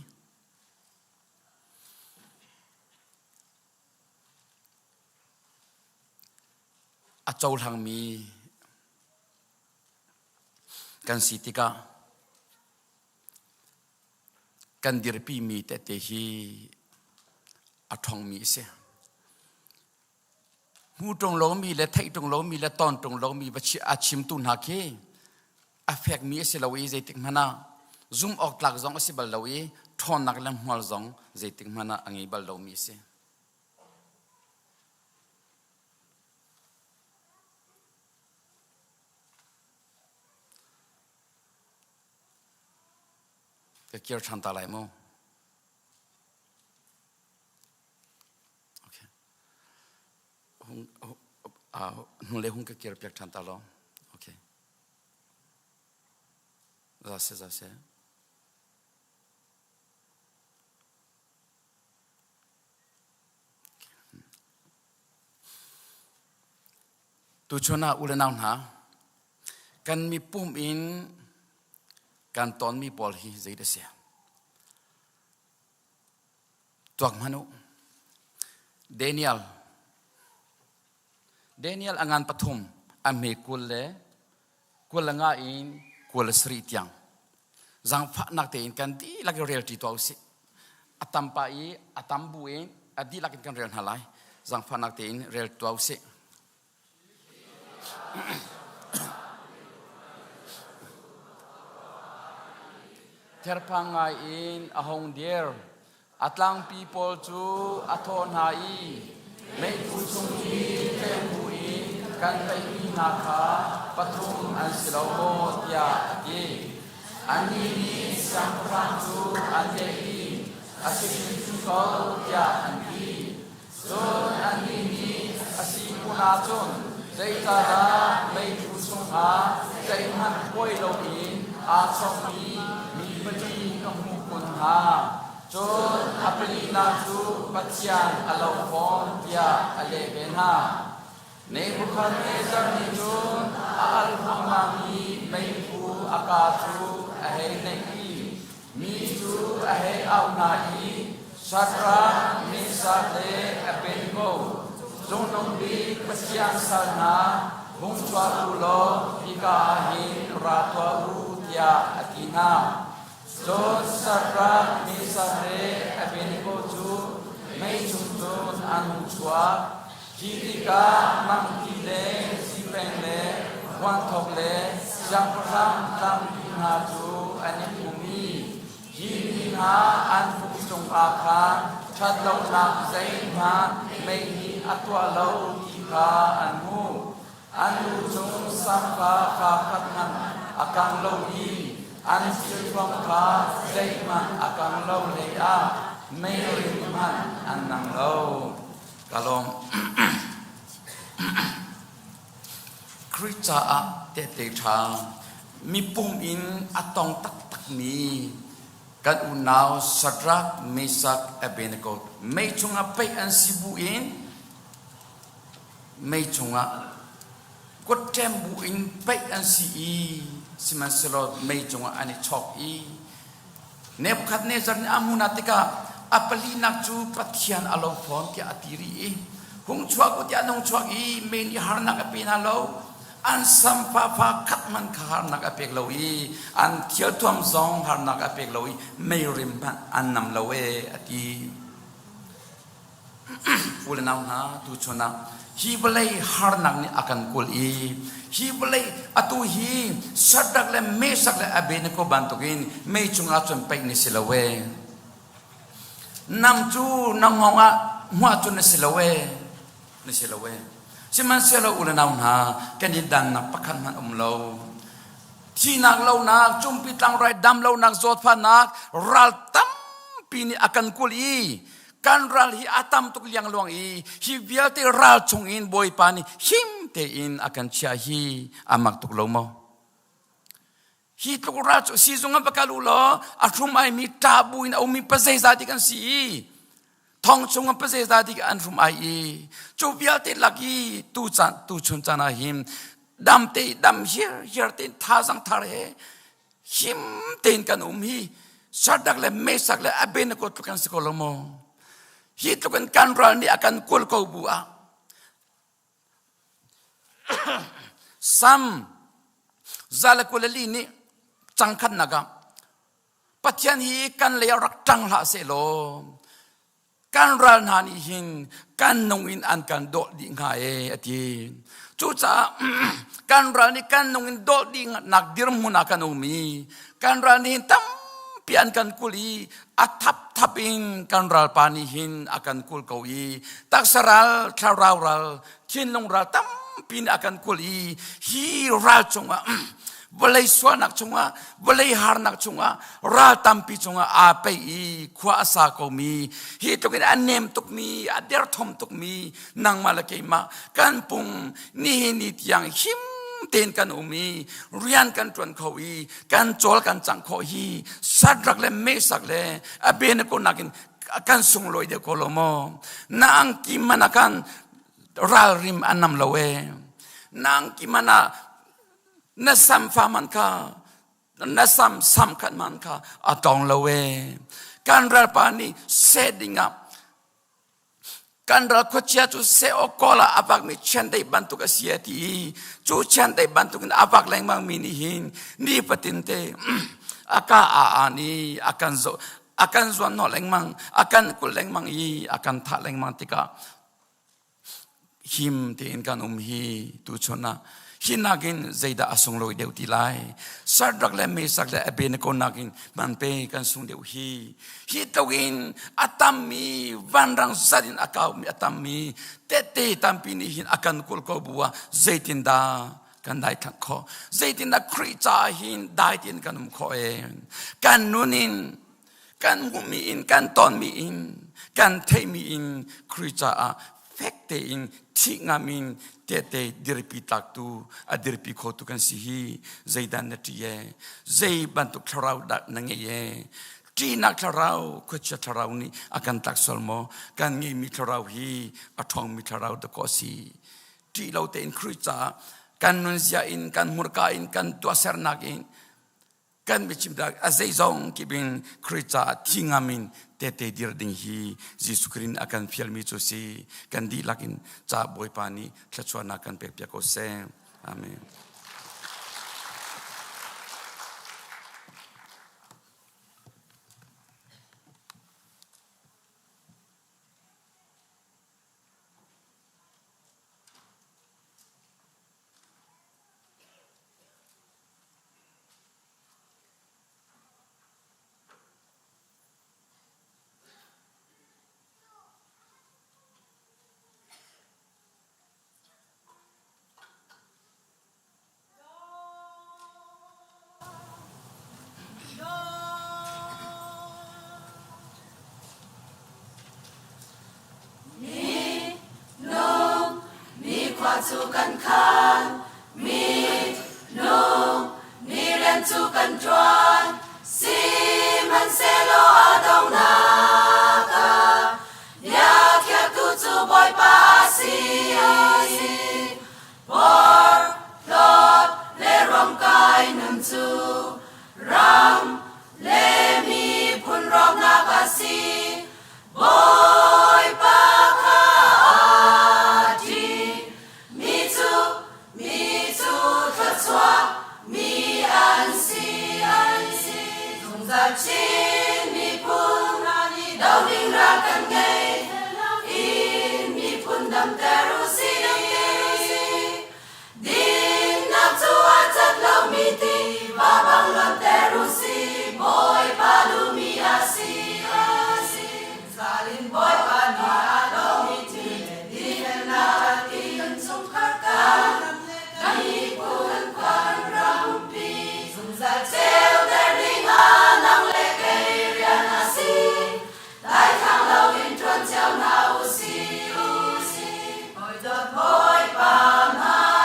a cohlangmi kan si tikah kan dirpimi tehte hi a ṭhawngmi a si. Hmu ṭung lomi le theih ṭung lomi le ton ṭung lomi va a chimtu hna khi a fekmi a si lo i zeitik hmanh ah zum awk tlak zong a si bal lo i ṭhawnnak le hmual zong zeitik hmanh ah a ngei bal lomi a si. Ka kir ṭhan ta lai mu. Okay. Hung, uh, hnulei hung ka kir piak ṭhan ta law. Okay. Za se, za se. Tuchun ah u le nau hna, kan mipum in kan tonmi pawl hi zei dah si? Tuak hmanh u. Daniel Daniel a ngan pathum a hme 20 le 25 in 27 tiang zaangfahnak tein kan dihlak in rel ṭi tuah usih. A tam pah i a tam bu in a dihlak in kan rel hna lai. Zaangfahnak tein rel tuah usih. Therphang ngai in a hung dir. A tlangpi pawl cu a thawh hna i, Meiphu chung i tleng buin kan paihmi hna kha pathum an si lo maw? tiah a ti. Annih nih siangpahrang cu an leh i, A si hrimhrim ko, tiah an ti. Cun annih nih a si kun ahcun zeicahdah meiphu chungah zeihmanh kuai loin aa chawkmi mi pali ka hmuh kun hnga? Cun a palinak cu Pathian a lo fawn tiah a leh ve hna. Nebuchadnezzar nih cun a al huahmahmi meiphu a kaa cu a hei naih i mi cu a hei auh hna i Shadrach, Meshach le Abednego, Cungnung Bik Pathian sal hna, hung chuak u law hika ah hin ra tuah u, tiah a ti hna. Cun Shadrach, Meshach le Abednego cu mei chung cun an hung chuak. Khi tikah mangki le zipeng le vuanthok le siangpahrang tlangpi hna cu an i pum i hi mi hna an pum cungah khan ṭhat lonak zeihmanh mei nih a tuah lo ti kha an hmuh. An lu cung samfa fa khat hmanh a kang lo i an thilthuam kha zeihmanh a kang lo hleiah mei rim hmanh an nang lo. Ka lawm. Khrih caah tehte ṭha mipum in a tong taktakmi kan unau Shadrach, Meshach, Abednego mei chungah paih an si bu in mei chungah kutṭem bu in paih an si i sihmanhsehlaw mei cungah an i chawk i Nebuchadnezzar nih a hmuh hna tikah a palinak cu Pathian a lo fawn tiah a ti rih i hung chuak u tiah an hung chuak i mei nih harnak a pe hna lo an samfa fa khat hmanh kha harnak a pek lo i an thilthuam zong harnak a pek lo i mei rim hmanh an nam lo e a ti. U le nau hna tuchun ah hi vawlei harnak nih a kan kulh i hi vawlei atu hi Shadrach le Meshach le Abednego bantukin mei chungah cun paih na si lo ee. Nam cu na hngawng ah hmuah cu na si lo ee. Na si lo ee. Sihmanhsehlaw u le nau hna kan i dannak pakhat hmanh um lo. Thihnak lonak, cumpi tlangrai dam lonak, zawtfahnak, ral tampi nih a kan kulh i kan ral hi a tam tuk liangluang i hi vialte ral chungin Bawipa nih him tein. tein a kan chiah hi a mak tuk lo maw? Hi tluk ral cu sizung ah va kal u law a hrum ai mi ṭa bu in a ummi pazeizah ti kan si i thong chung ah pazeizah ti an hrum ai i cu vialte lak i tu caan tu chun caan ah hin dam te dam hir hir tein thazang thar he him tein kan um hi Shadrach le Meshach le Abednego tluk kan si ko lo maw? Hi tluk in kan ral nih a kan kawl ko bu ah Sam 124 nih cangkhatnak ah Pathian hi kan lei ah rak ṭang hlah sehlaw kan ral hna nih hin kan nung in an kan dawh dih hnga e a ti. Cucaah kan ral nih kan nung in dawh dih nak dirhmun ah kan um i kan ral nih hin tampi an kan kul i a thapthap in kan ralpa nih hin a kan kul ko i taksa ral, thlarau ral, thinlung ral tampi nih a kan kul i hi ral cungah vawlei sualnak chungah vawlei harnak chungah ral tampi cungah aa peih i khua a sa komi hi tluk in a nem tukmi a derthawm tukmi nangmah le keimah kan pum nihin ni tiang him tein kan um i rian kan ṭuan kho i kan cawl kan cang khawh hi Sadrak le Mesak le Abednego nakin kan sunglawi deuh ko lo maw? Na angki man ah khan ralrim an nam lo e. Na angki man ah na samfa man kha na sam sam khat man kha a tong lo e. Kan ralpa nih seh ding ah kan ral khuachia cu seh awk kawl ah a vakmi chiandeih bantuk a si a ti i cu chiandeih bantuk in a vak lengmang mi nih hin ni fatin te a ka a an i a kan zoh a kan zuanhnawh lengmang a kan kulh lengmang i a kan thah lengmang tikah him tein kan um hi tuchun ah hi nakin zeidah a sunglawi deuh ti lai Shadrach le Meshach le Abednego nakin man pe kan sung deuh hi hi tluk in a tammi vanrang zat in a kaumi a tammi tette tampi nih hin a kan kulh ko bu ah zeitindah kan dai thlang khawh zeitindah Khrih ca hin dai tein kan um khawh e kan nun in kan hmuhmi in kan tonmi in kan theihmi in Khrih caah fek tein thih ngam in tehte dirpi tlaktu a dirpi khotu kan si hi zeidah na ṭih e zei bantuk thlarau dah na ngeih e ṭihnak thlarau khuachia thlarau nih a kan tlak sual maw kan ngeihmi thlarau hi a ṭhawngmi thlarau dakaw a si ṭih lo tein Khrih caah kan nunzia in kan hmurka in kan tuahsernak in kan biachim dak a zeizong kip in Khrih caah thi ngam in tete dir ding hi Jesuh Khrih a kan fialmi cu si kan dihlak in ca Bawipa nih thluachuahnak kan pek piak ko seh. Amen. Minung nikhua cu kan khan, minung nih rian cu kan ṭuan. Sihmanhsehlaw a donghnak ah bia khiaktu cu Bawipa a si. Porhlawt le ruamkai nun cu ram le miphun rawknak a si. Bawipa kha a ṭih. Mi cu mi cu thluachuah mi an si. An si. Zungzal Chin miphun hna nih dohning ral kan ngei. In miphun damter u sih. Dinnak cu a cat lomi tiva bang luanter u sih. Bawipa duhmi a si. Zalin Bawipa nih a domi thil dinfelnak in chungkhar kan miphun kan rampi zungzal ceuter dingah nang le kei rian a si. Daithlang loin ṭuan cio hna u sih. Hawi dawt Bawipa hna.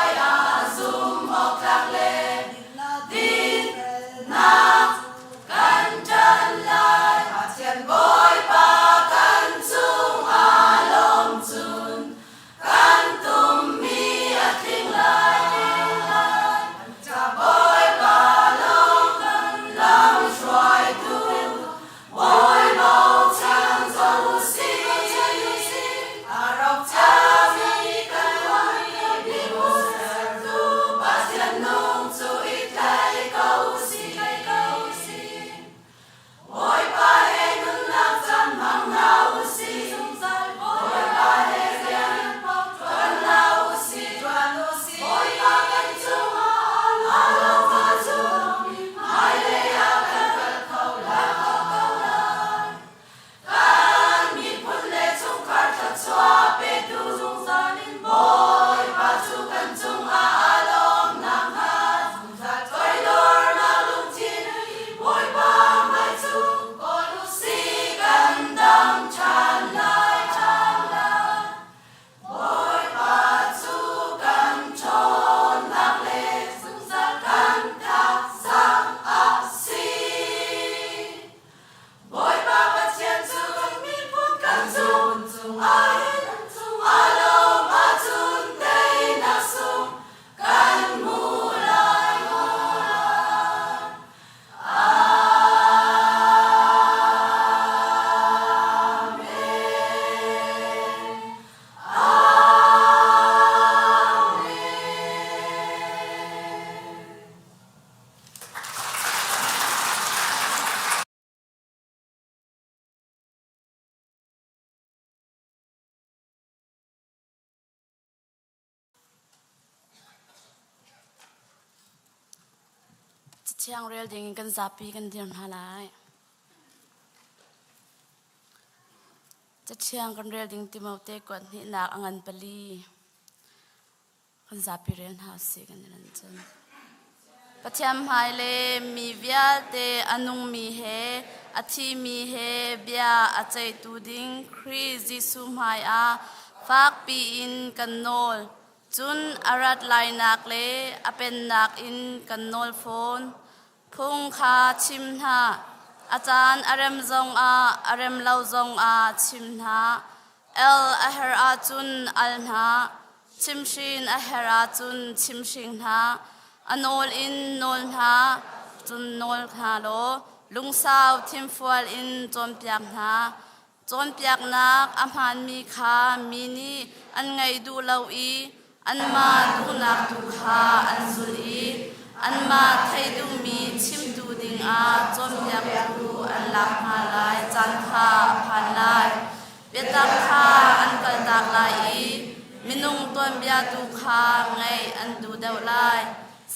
Cathiang rel ding in kan zapi kan dir hna lai. Cathiang kan rel ding Timote kuat hnihnak a ngan pali. Kan zapi rel hna usih kan i lan cun. Pathian hmai le mi vialte a nungmi he a thimi he bia a ceihtu ding Khrih Jesuh hmaiah fakpi in kan nawl. Cun a rat lainak le a pennak in kan nawl fawn. Phung kha chim hna. A caan a rem zongah a rem lo zongah chim hna. El a herh ahcun al hna. Chimhrin a herh ahcun chimhring hna. A nawl in nawl hna, cun nawl hna law lungsau thinfual in cawnpiak hna. Cawnpiaknak a hmaanmi kha mi nih an ngaih duh lo i anmah duhnak tu kha an zulh i anmah theih duhmi chimtu dingah cawnpiaktu an lak hna lai caan kha a phan lai. Biatak kha an kaltak lai i minung tuanbia tu kha ngaih an duh deuh lai.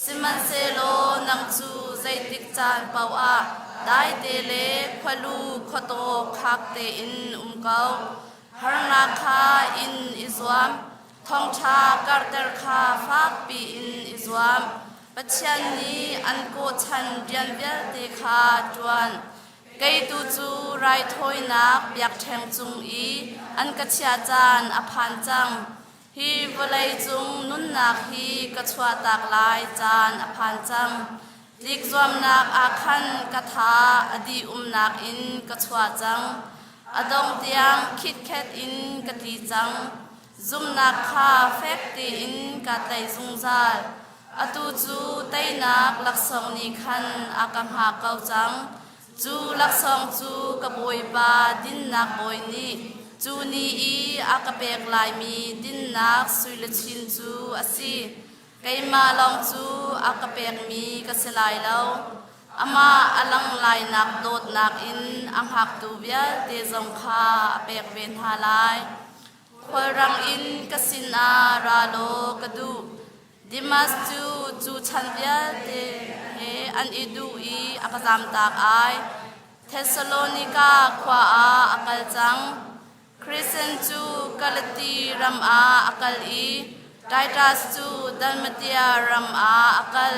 Sihmanhsehlaw nang cu zeitik caan paoh ah daite le khualu khuataw khak tein um ko. Harnak kha in i zuam, thawngṭha karhter kha fakpi in i zuam. Pathian nih an kawhchan rian vialte kha ṭuan. Kei tu cu raithawinak biakṭheng cung i an ka chiah caan a phan cang. Hi vawlei cung nunnak hi ka chuahtak lai caan a phan cang. Tlik zuamnak ah khan ka tha a dih umnak in ka chuah cang. A dong tiang khitkhet in ka tli cang. Zumnak kha fek tein kaa tlaih zungzal. Atu cu teinak laksawng nih khan a ka hngak ko cang. Cu laksawng cu ka Bawipa dinnak bawi nih cu ni i a ka pek laimi dinnak suiluchin cu a si. Keimah lawng cu a ka pekmi ka si lai lo. Amah a lang lainak dawtnak in a hngaktu vialte zong kha a pek ve hna lai. Khualrang in ka sinah ra law ka duh. Dimas cu cu chan vialte he an i duh i a ka zamtak ai. Thessalonika khua ah a kal cang. Kristen cu Galati ram ah a kal i Titus cu Dalmatia ram ah a kal.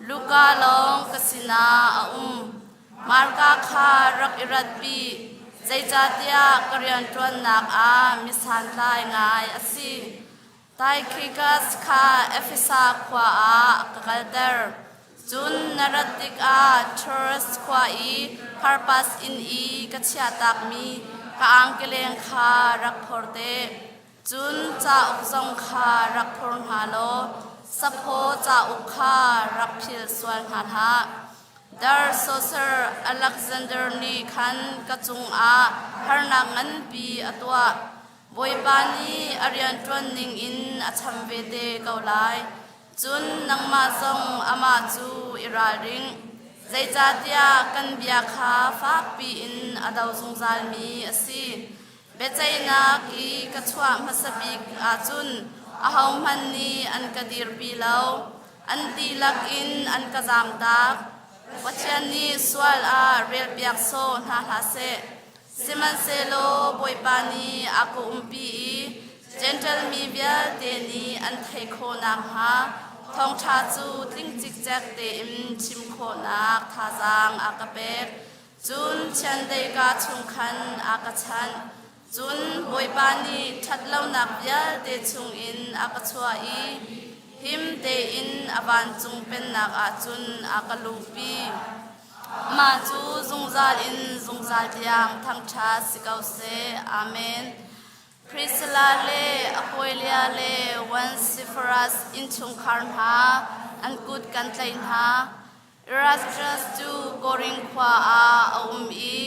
Luka lawng ka sinah a um. Marka kha rak i ratpi, zeicahtiah ka rianṭuannak ah mi santlai ngai a si. Taikhikas kha Efesa khua ah a ka kalter. Cun na rat tikah Troas khua i Karpas inn i ka chiahtakmi ka angkileng kha rak phor te. Cun cauk zong kha rak phor hna law saphaw cauk kha rak phil sual hna hlah. Dar Soser Alexander nih khan ka cungah harnak nganpi a tuah. Bawipa nih a rianṭuan ningin a cham ve te ko lai. Cun nangmah zong amah cu i ralring. Zeicahtiah kan bia kha fakpi in a do zungzalmi a si. Biaceihnak i ka chuah hmasa bik ahcun ahohmanh nih an ka dirpi lo. An dihlak in an ka zamtak. Pathian nih sual ah relpiak sawh hna hlah seh. Sihmanhsehlaw Bawipa nih a ka umpi i Jentail mi vialte nih an theih khawh nakhnga thawngṭha cu tling cikcek tein chim khawhnak thazaang a ka pek. Cun chiandeih kaa chung khan a ka chanh. Cun Bawipa nih ṭhatlonak vialte chungin a ka chuah i him tein a vancung pennak ah cun a ka luhpi. Mah cu zungzal in zungzal tiang thangṭhat si ko seh. Amen. Priscilla le Aquila le Onesiphorus innchungkhar hna an kut kan tlaih hna. Erastus cu Korin khua ah a um i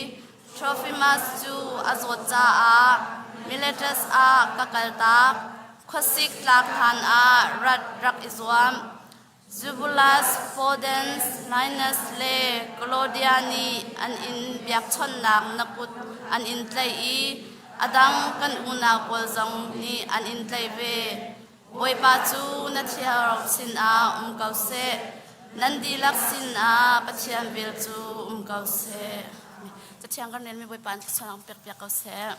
Trofimus cu a zawt caah Miletus ah ka kaltak. Khuasik tlak hlan ah rat rak i zuam. Zubulus, Pudens, Linus le Claudia nih an in biakchawnhnak na kut an in tlaih i a dang kan unau pawl zong nih an in tlaih ve. Bawipa cu na thiarok sinah um ko seh. Nan dihlak sinah Pathian vel cu um ko seh. Cathiang kan relmi Bawipa in thluachuahnak pek piak ko seh.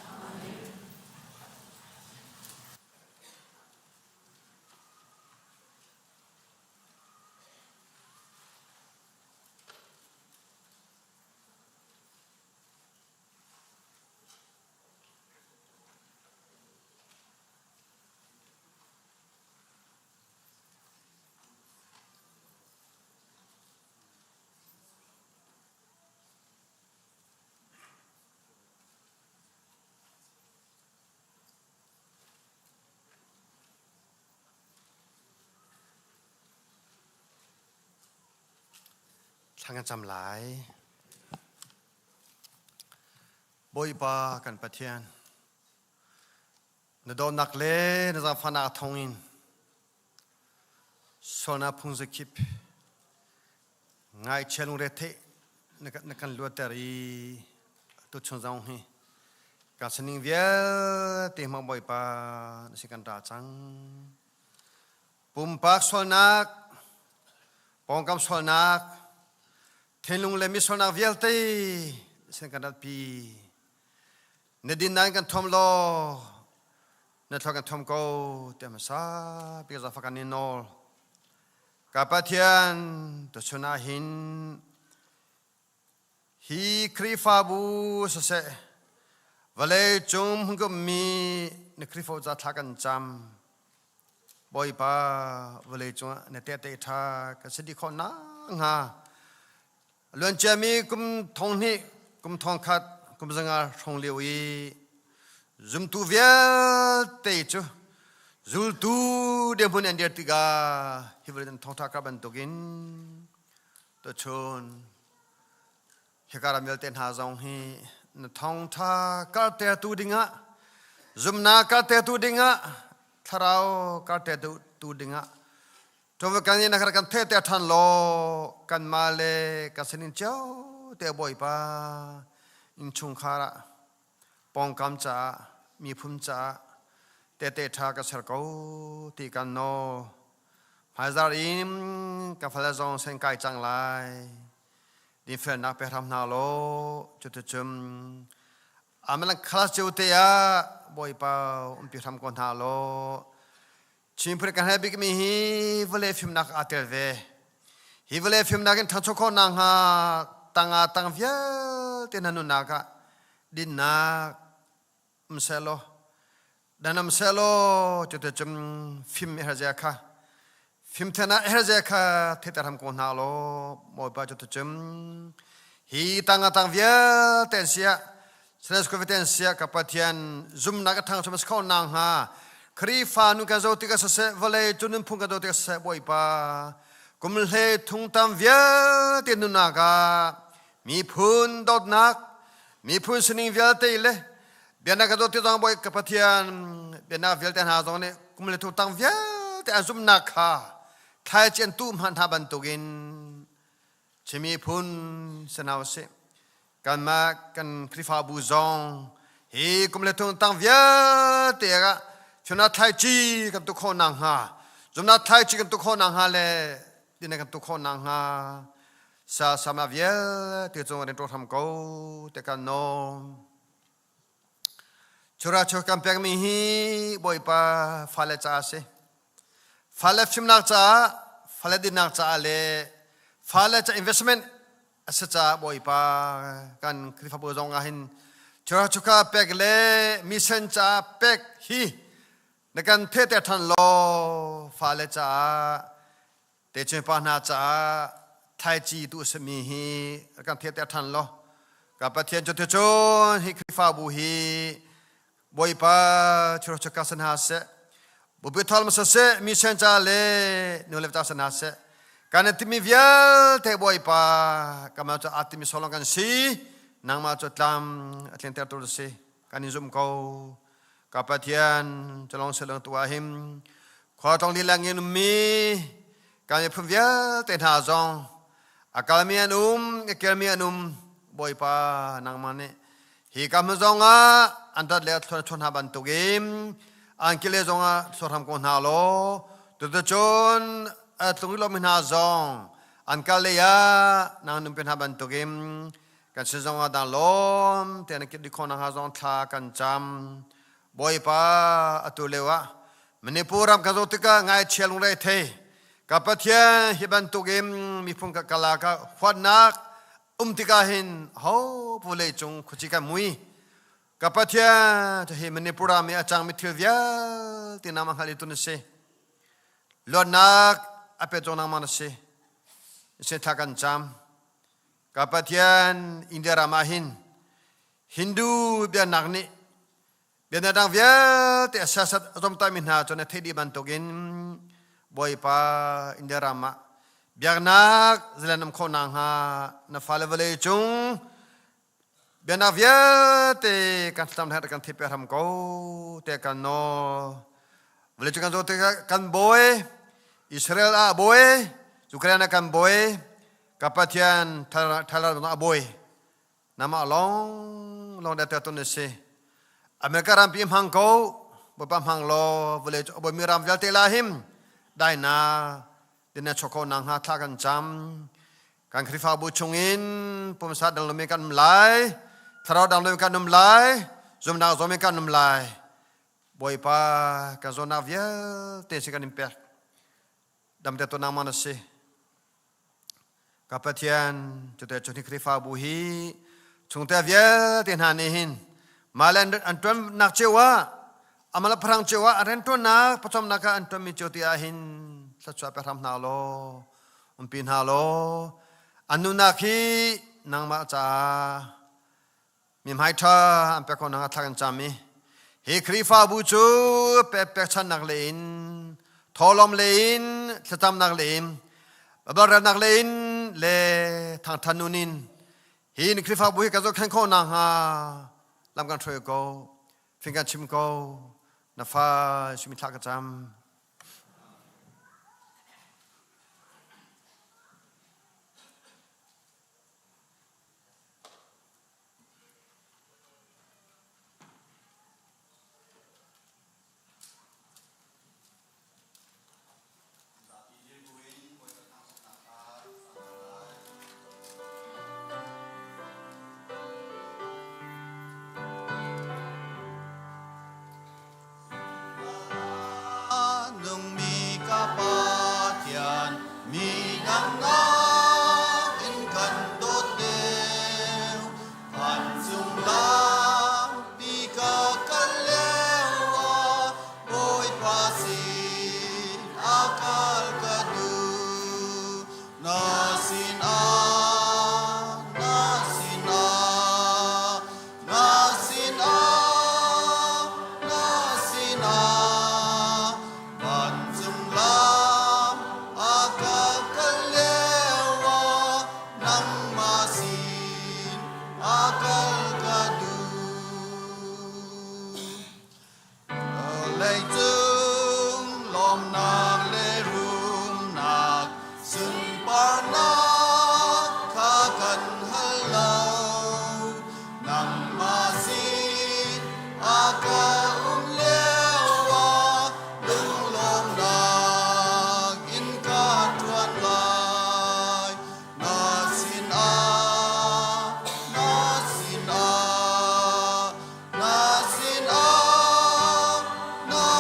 Thla kan cam lai. Bawipa kan Pathian, na dawtnak le na zaangfahnak thawngin sualnak phungzakip Ngaichia lungretheih na kan luatter i tuchun zong hi ka sining vialte hmang Bawipa na si kan ra cang. Pumpak sualnak, pawngkam sualnak, thinlung le mi sualnak vialte sin kan ratpi. Na dinnak in kan thuam law na thluak kan thuam ko tiah hmasa bik zaangfah kan in nawl. Ka Pathian, tuchun ah hin hi Khrihfabu siseh, vawlei cung hmunkummi na Khrihfa ca thla kan cam. Bawipa, vawlei cungah na tehte ṭha kan si dih khawh nakhnga luanciami kum thong hnih, kum thong khat, kum zanga hrawng lio i zumtu vialte cu zultu dirhmun an dir tikah hi vawlei nan thawngṭha kar bantukin tuchun hika ram vialte hna zong hi na thawngṭha kartertu dingah zumnak kartertu dingah thlarau kartertu dingah Tuvakan in na kan theh te ṭhan law kanmah le ka sinin cio te Bawipa innchungkhar ah pawngkam caah miphun caah tehte ṭha ka ser ko ti kan nawl. Hmaizar in ka fale zong sen kai cang lai. Dinfelnak pe hram hna law cuticun amalang khalas cio te ah Bawipa umpi hram ko hna law Chin phun kan herh bikmi hi vawlei fimnak aa tel ve. Hi vawlei fimnak in ṭhangcho khawh nakhnga tangah tang vialte na nunnak ah dinnak um sehlaw danam sehlaw cuticun fim herh kha fimthen ah herh kha theihter ham ko hna law Bawipa cuticun hi tangah tang vialte an si ah Silas Covid sia ka Pathian zumnak a ṭhangcho mas kho nakhnga Khrihfa nu kan zoh tikah siseh vawlei cu nunphung kan zoh tikah siseh Bawipa kum hle thung tam vialte nunnak ah miphun dawtnak miphun sining vialte le bianak ka zoh tik zong Bawi ka Pathian bianak vialte hna zong nih kum le thung tang vialte an zumnak kha thlaici an tuh hmanh hna bantukin Chin miphun sanau sih kanmah kan Khrihfabu zong hi kum le thung tang vialte ah chuna thlaici kan tuk khawh nakhnga zumnak thlaici kan tuk khawh nakhnga le dina kan tuk khawh nakhnga sa sama vialte cung rian ṭuan hram ko te kan nawl. Chura chu kan pekmi hi Bawipa fale caah a si. Fale fimnak caah, fale dinnak caah le fale ca investment a si caah Bawipa kan Khrihfabu zong ah hin chura chuka pek le mission caah pek hi na kan thehter ṭhan law fale caah Techin pa hna caah thlaici tu a simi hi kan theihter ṭhan law ka Pathian cu cun hi Khrihfabu hi Bawipa churchaka san hna seh bupi thal masa seh mission ca le nu le ta san hna seh kan timi vialte Bawipa kama cu atimi solong kan si nangmah cu tlam a tlinter tu si kan in zum ko Ka Pathian culong selong tu ah him khua tlong lila ngin ummi kan miphun vialte hna zong a kalmi an um a kelmi an um Bawipa nangmah nih hi ka hmun zong ah an rat le thluan thluan hna bantukin an kile zong ah thluan hram ko hna law tutucun a tlung lomi hna zong An kal lei ah nang nung pe hna bantukin kan sin zong ah dang lawm te an kit dih khawh nakhnga zong thla kan cam. Bawipa atu lio ah Manipur ram kan zoh tikah ngaichia lungre thei ka Pathian hi bantukin miphun ka kala ka huatnak um tikah hin ho vawlei cung khuaci kan mui ka Pathian hi Manipur ram i a cangmi thil vialte nama hngal i tun a si. Luatnak a pe cawng nangmah na si. Se thla kan cam. Ka Pathian India ram ah hin Hindu biaknak nih biaknak dang vialte a siasat a zomtaimi hna cu na theih dih bantukin Bawipa India ram ah biaknak zalen um khawh nakhnga na fale vawlei cung biaknak vialte kan thlacam herh kan theih hram ko te kan nawl. Vawlei cung kan zoh tikah kan bawi Israel ah bawi Ukraine ah kan bawi ka Pathian Thailand ah bawi Namah lawng lawng dah tun na si. America rampi hmang ko, Bawipa hmang law, vawlei cu a bawimi ram vialte la him, daina dina choko na hnga thla kan cam. Kan Khrihfabu chungin pumsa dang lomi kan um lai, thlarau dang lomi kan um lai, zumnak zomi kan um lai. Bawipa kan zawnak vialte si kan in pek. Damte tu nangmah na si. Ka Pathian cute cu ni Khrihfabu hi chungte vialte hna nih hin mah le an ṭuannak cio ah amah le pharang cio ah an rianṭuannak pawcawmnak ah an ṭuanmi cio ti ah hin thluachuah pe hram hna law umpi hna law an nunak hi nangmah caah mi hmai ṭha an pek khawh nakhnga thla kan cam i hi Khrihfabu cu pekchannak le in thawhlawm le in thlacamnak le in Baibal le in le thangṭhat nun in hi ni Khrihfabu hi kan zohkhenh khawh nakhnga lam kan hruai ko fing kan chim ko na fa simi thla ka cam. Nungmi ka Pathian mi dangnak in kan dawt deuh vancung lampi ka kal lio ah Bawipa sin a kal ka duh na sinah na sinah na sinah na sinah vancung lam a ka kal lio ah nangmah sin a kal ka duh. Leicung lawmnak le rumnak sunparnak kha kan hal lo. Nangmah sin a ka um lio ah lunglawmnak in ka ṭuan lai. Na sinah, na sinah, na sinah, na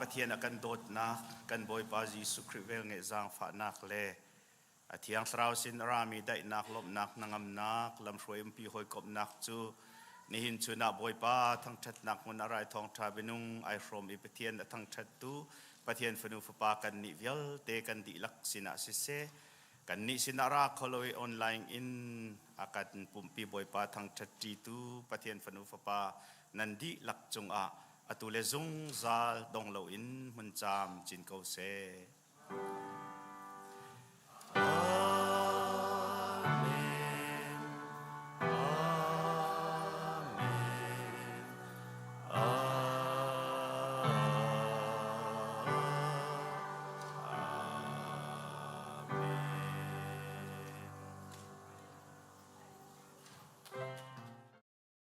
Pathian a kan dawtnak, kan Bawipa Jesuh Khrih velngeih zaangfahnak le a Thiang Thlarau sin a rami daihnak, lawmhnak, hnangamnak, lamhruai umpi hawikomhnak cu nihin chun ah Bawipa thangṭhatnak hmun a rai thawngṭha bianung ai hrawm i Pathian a thangṭhattu Pathian fanu fapa kannih vialte kan dihlak sinah siseh, kannih sinah ra kho lo i online in a kan pumpi Bawipa thangṭhat ṭitu Pathian fanu fapa nan dihlak cungah atu le zungzal dong loin hmun caam cin ko seh.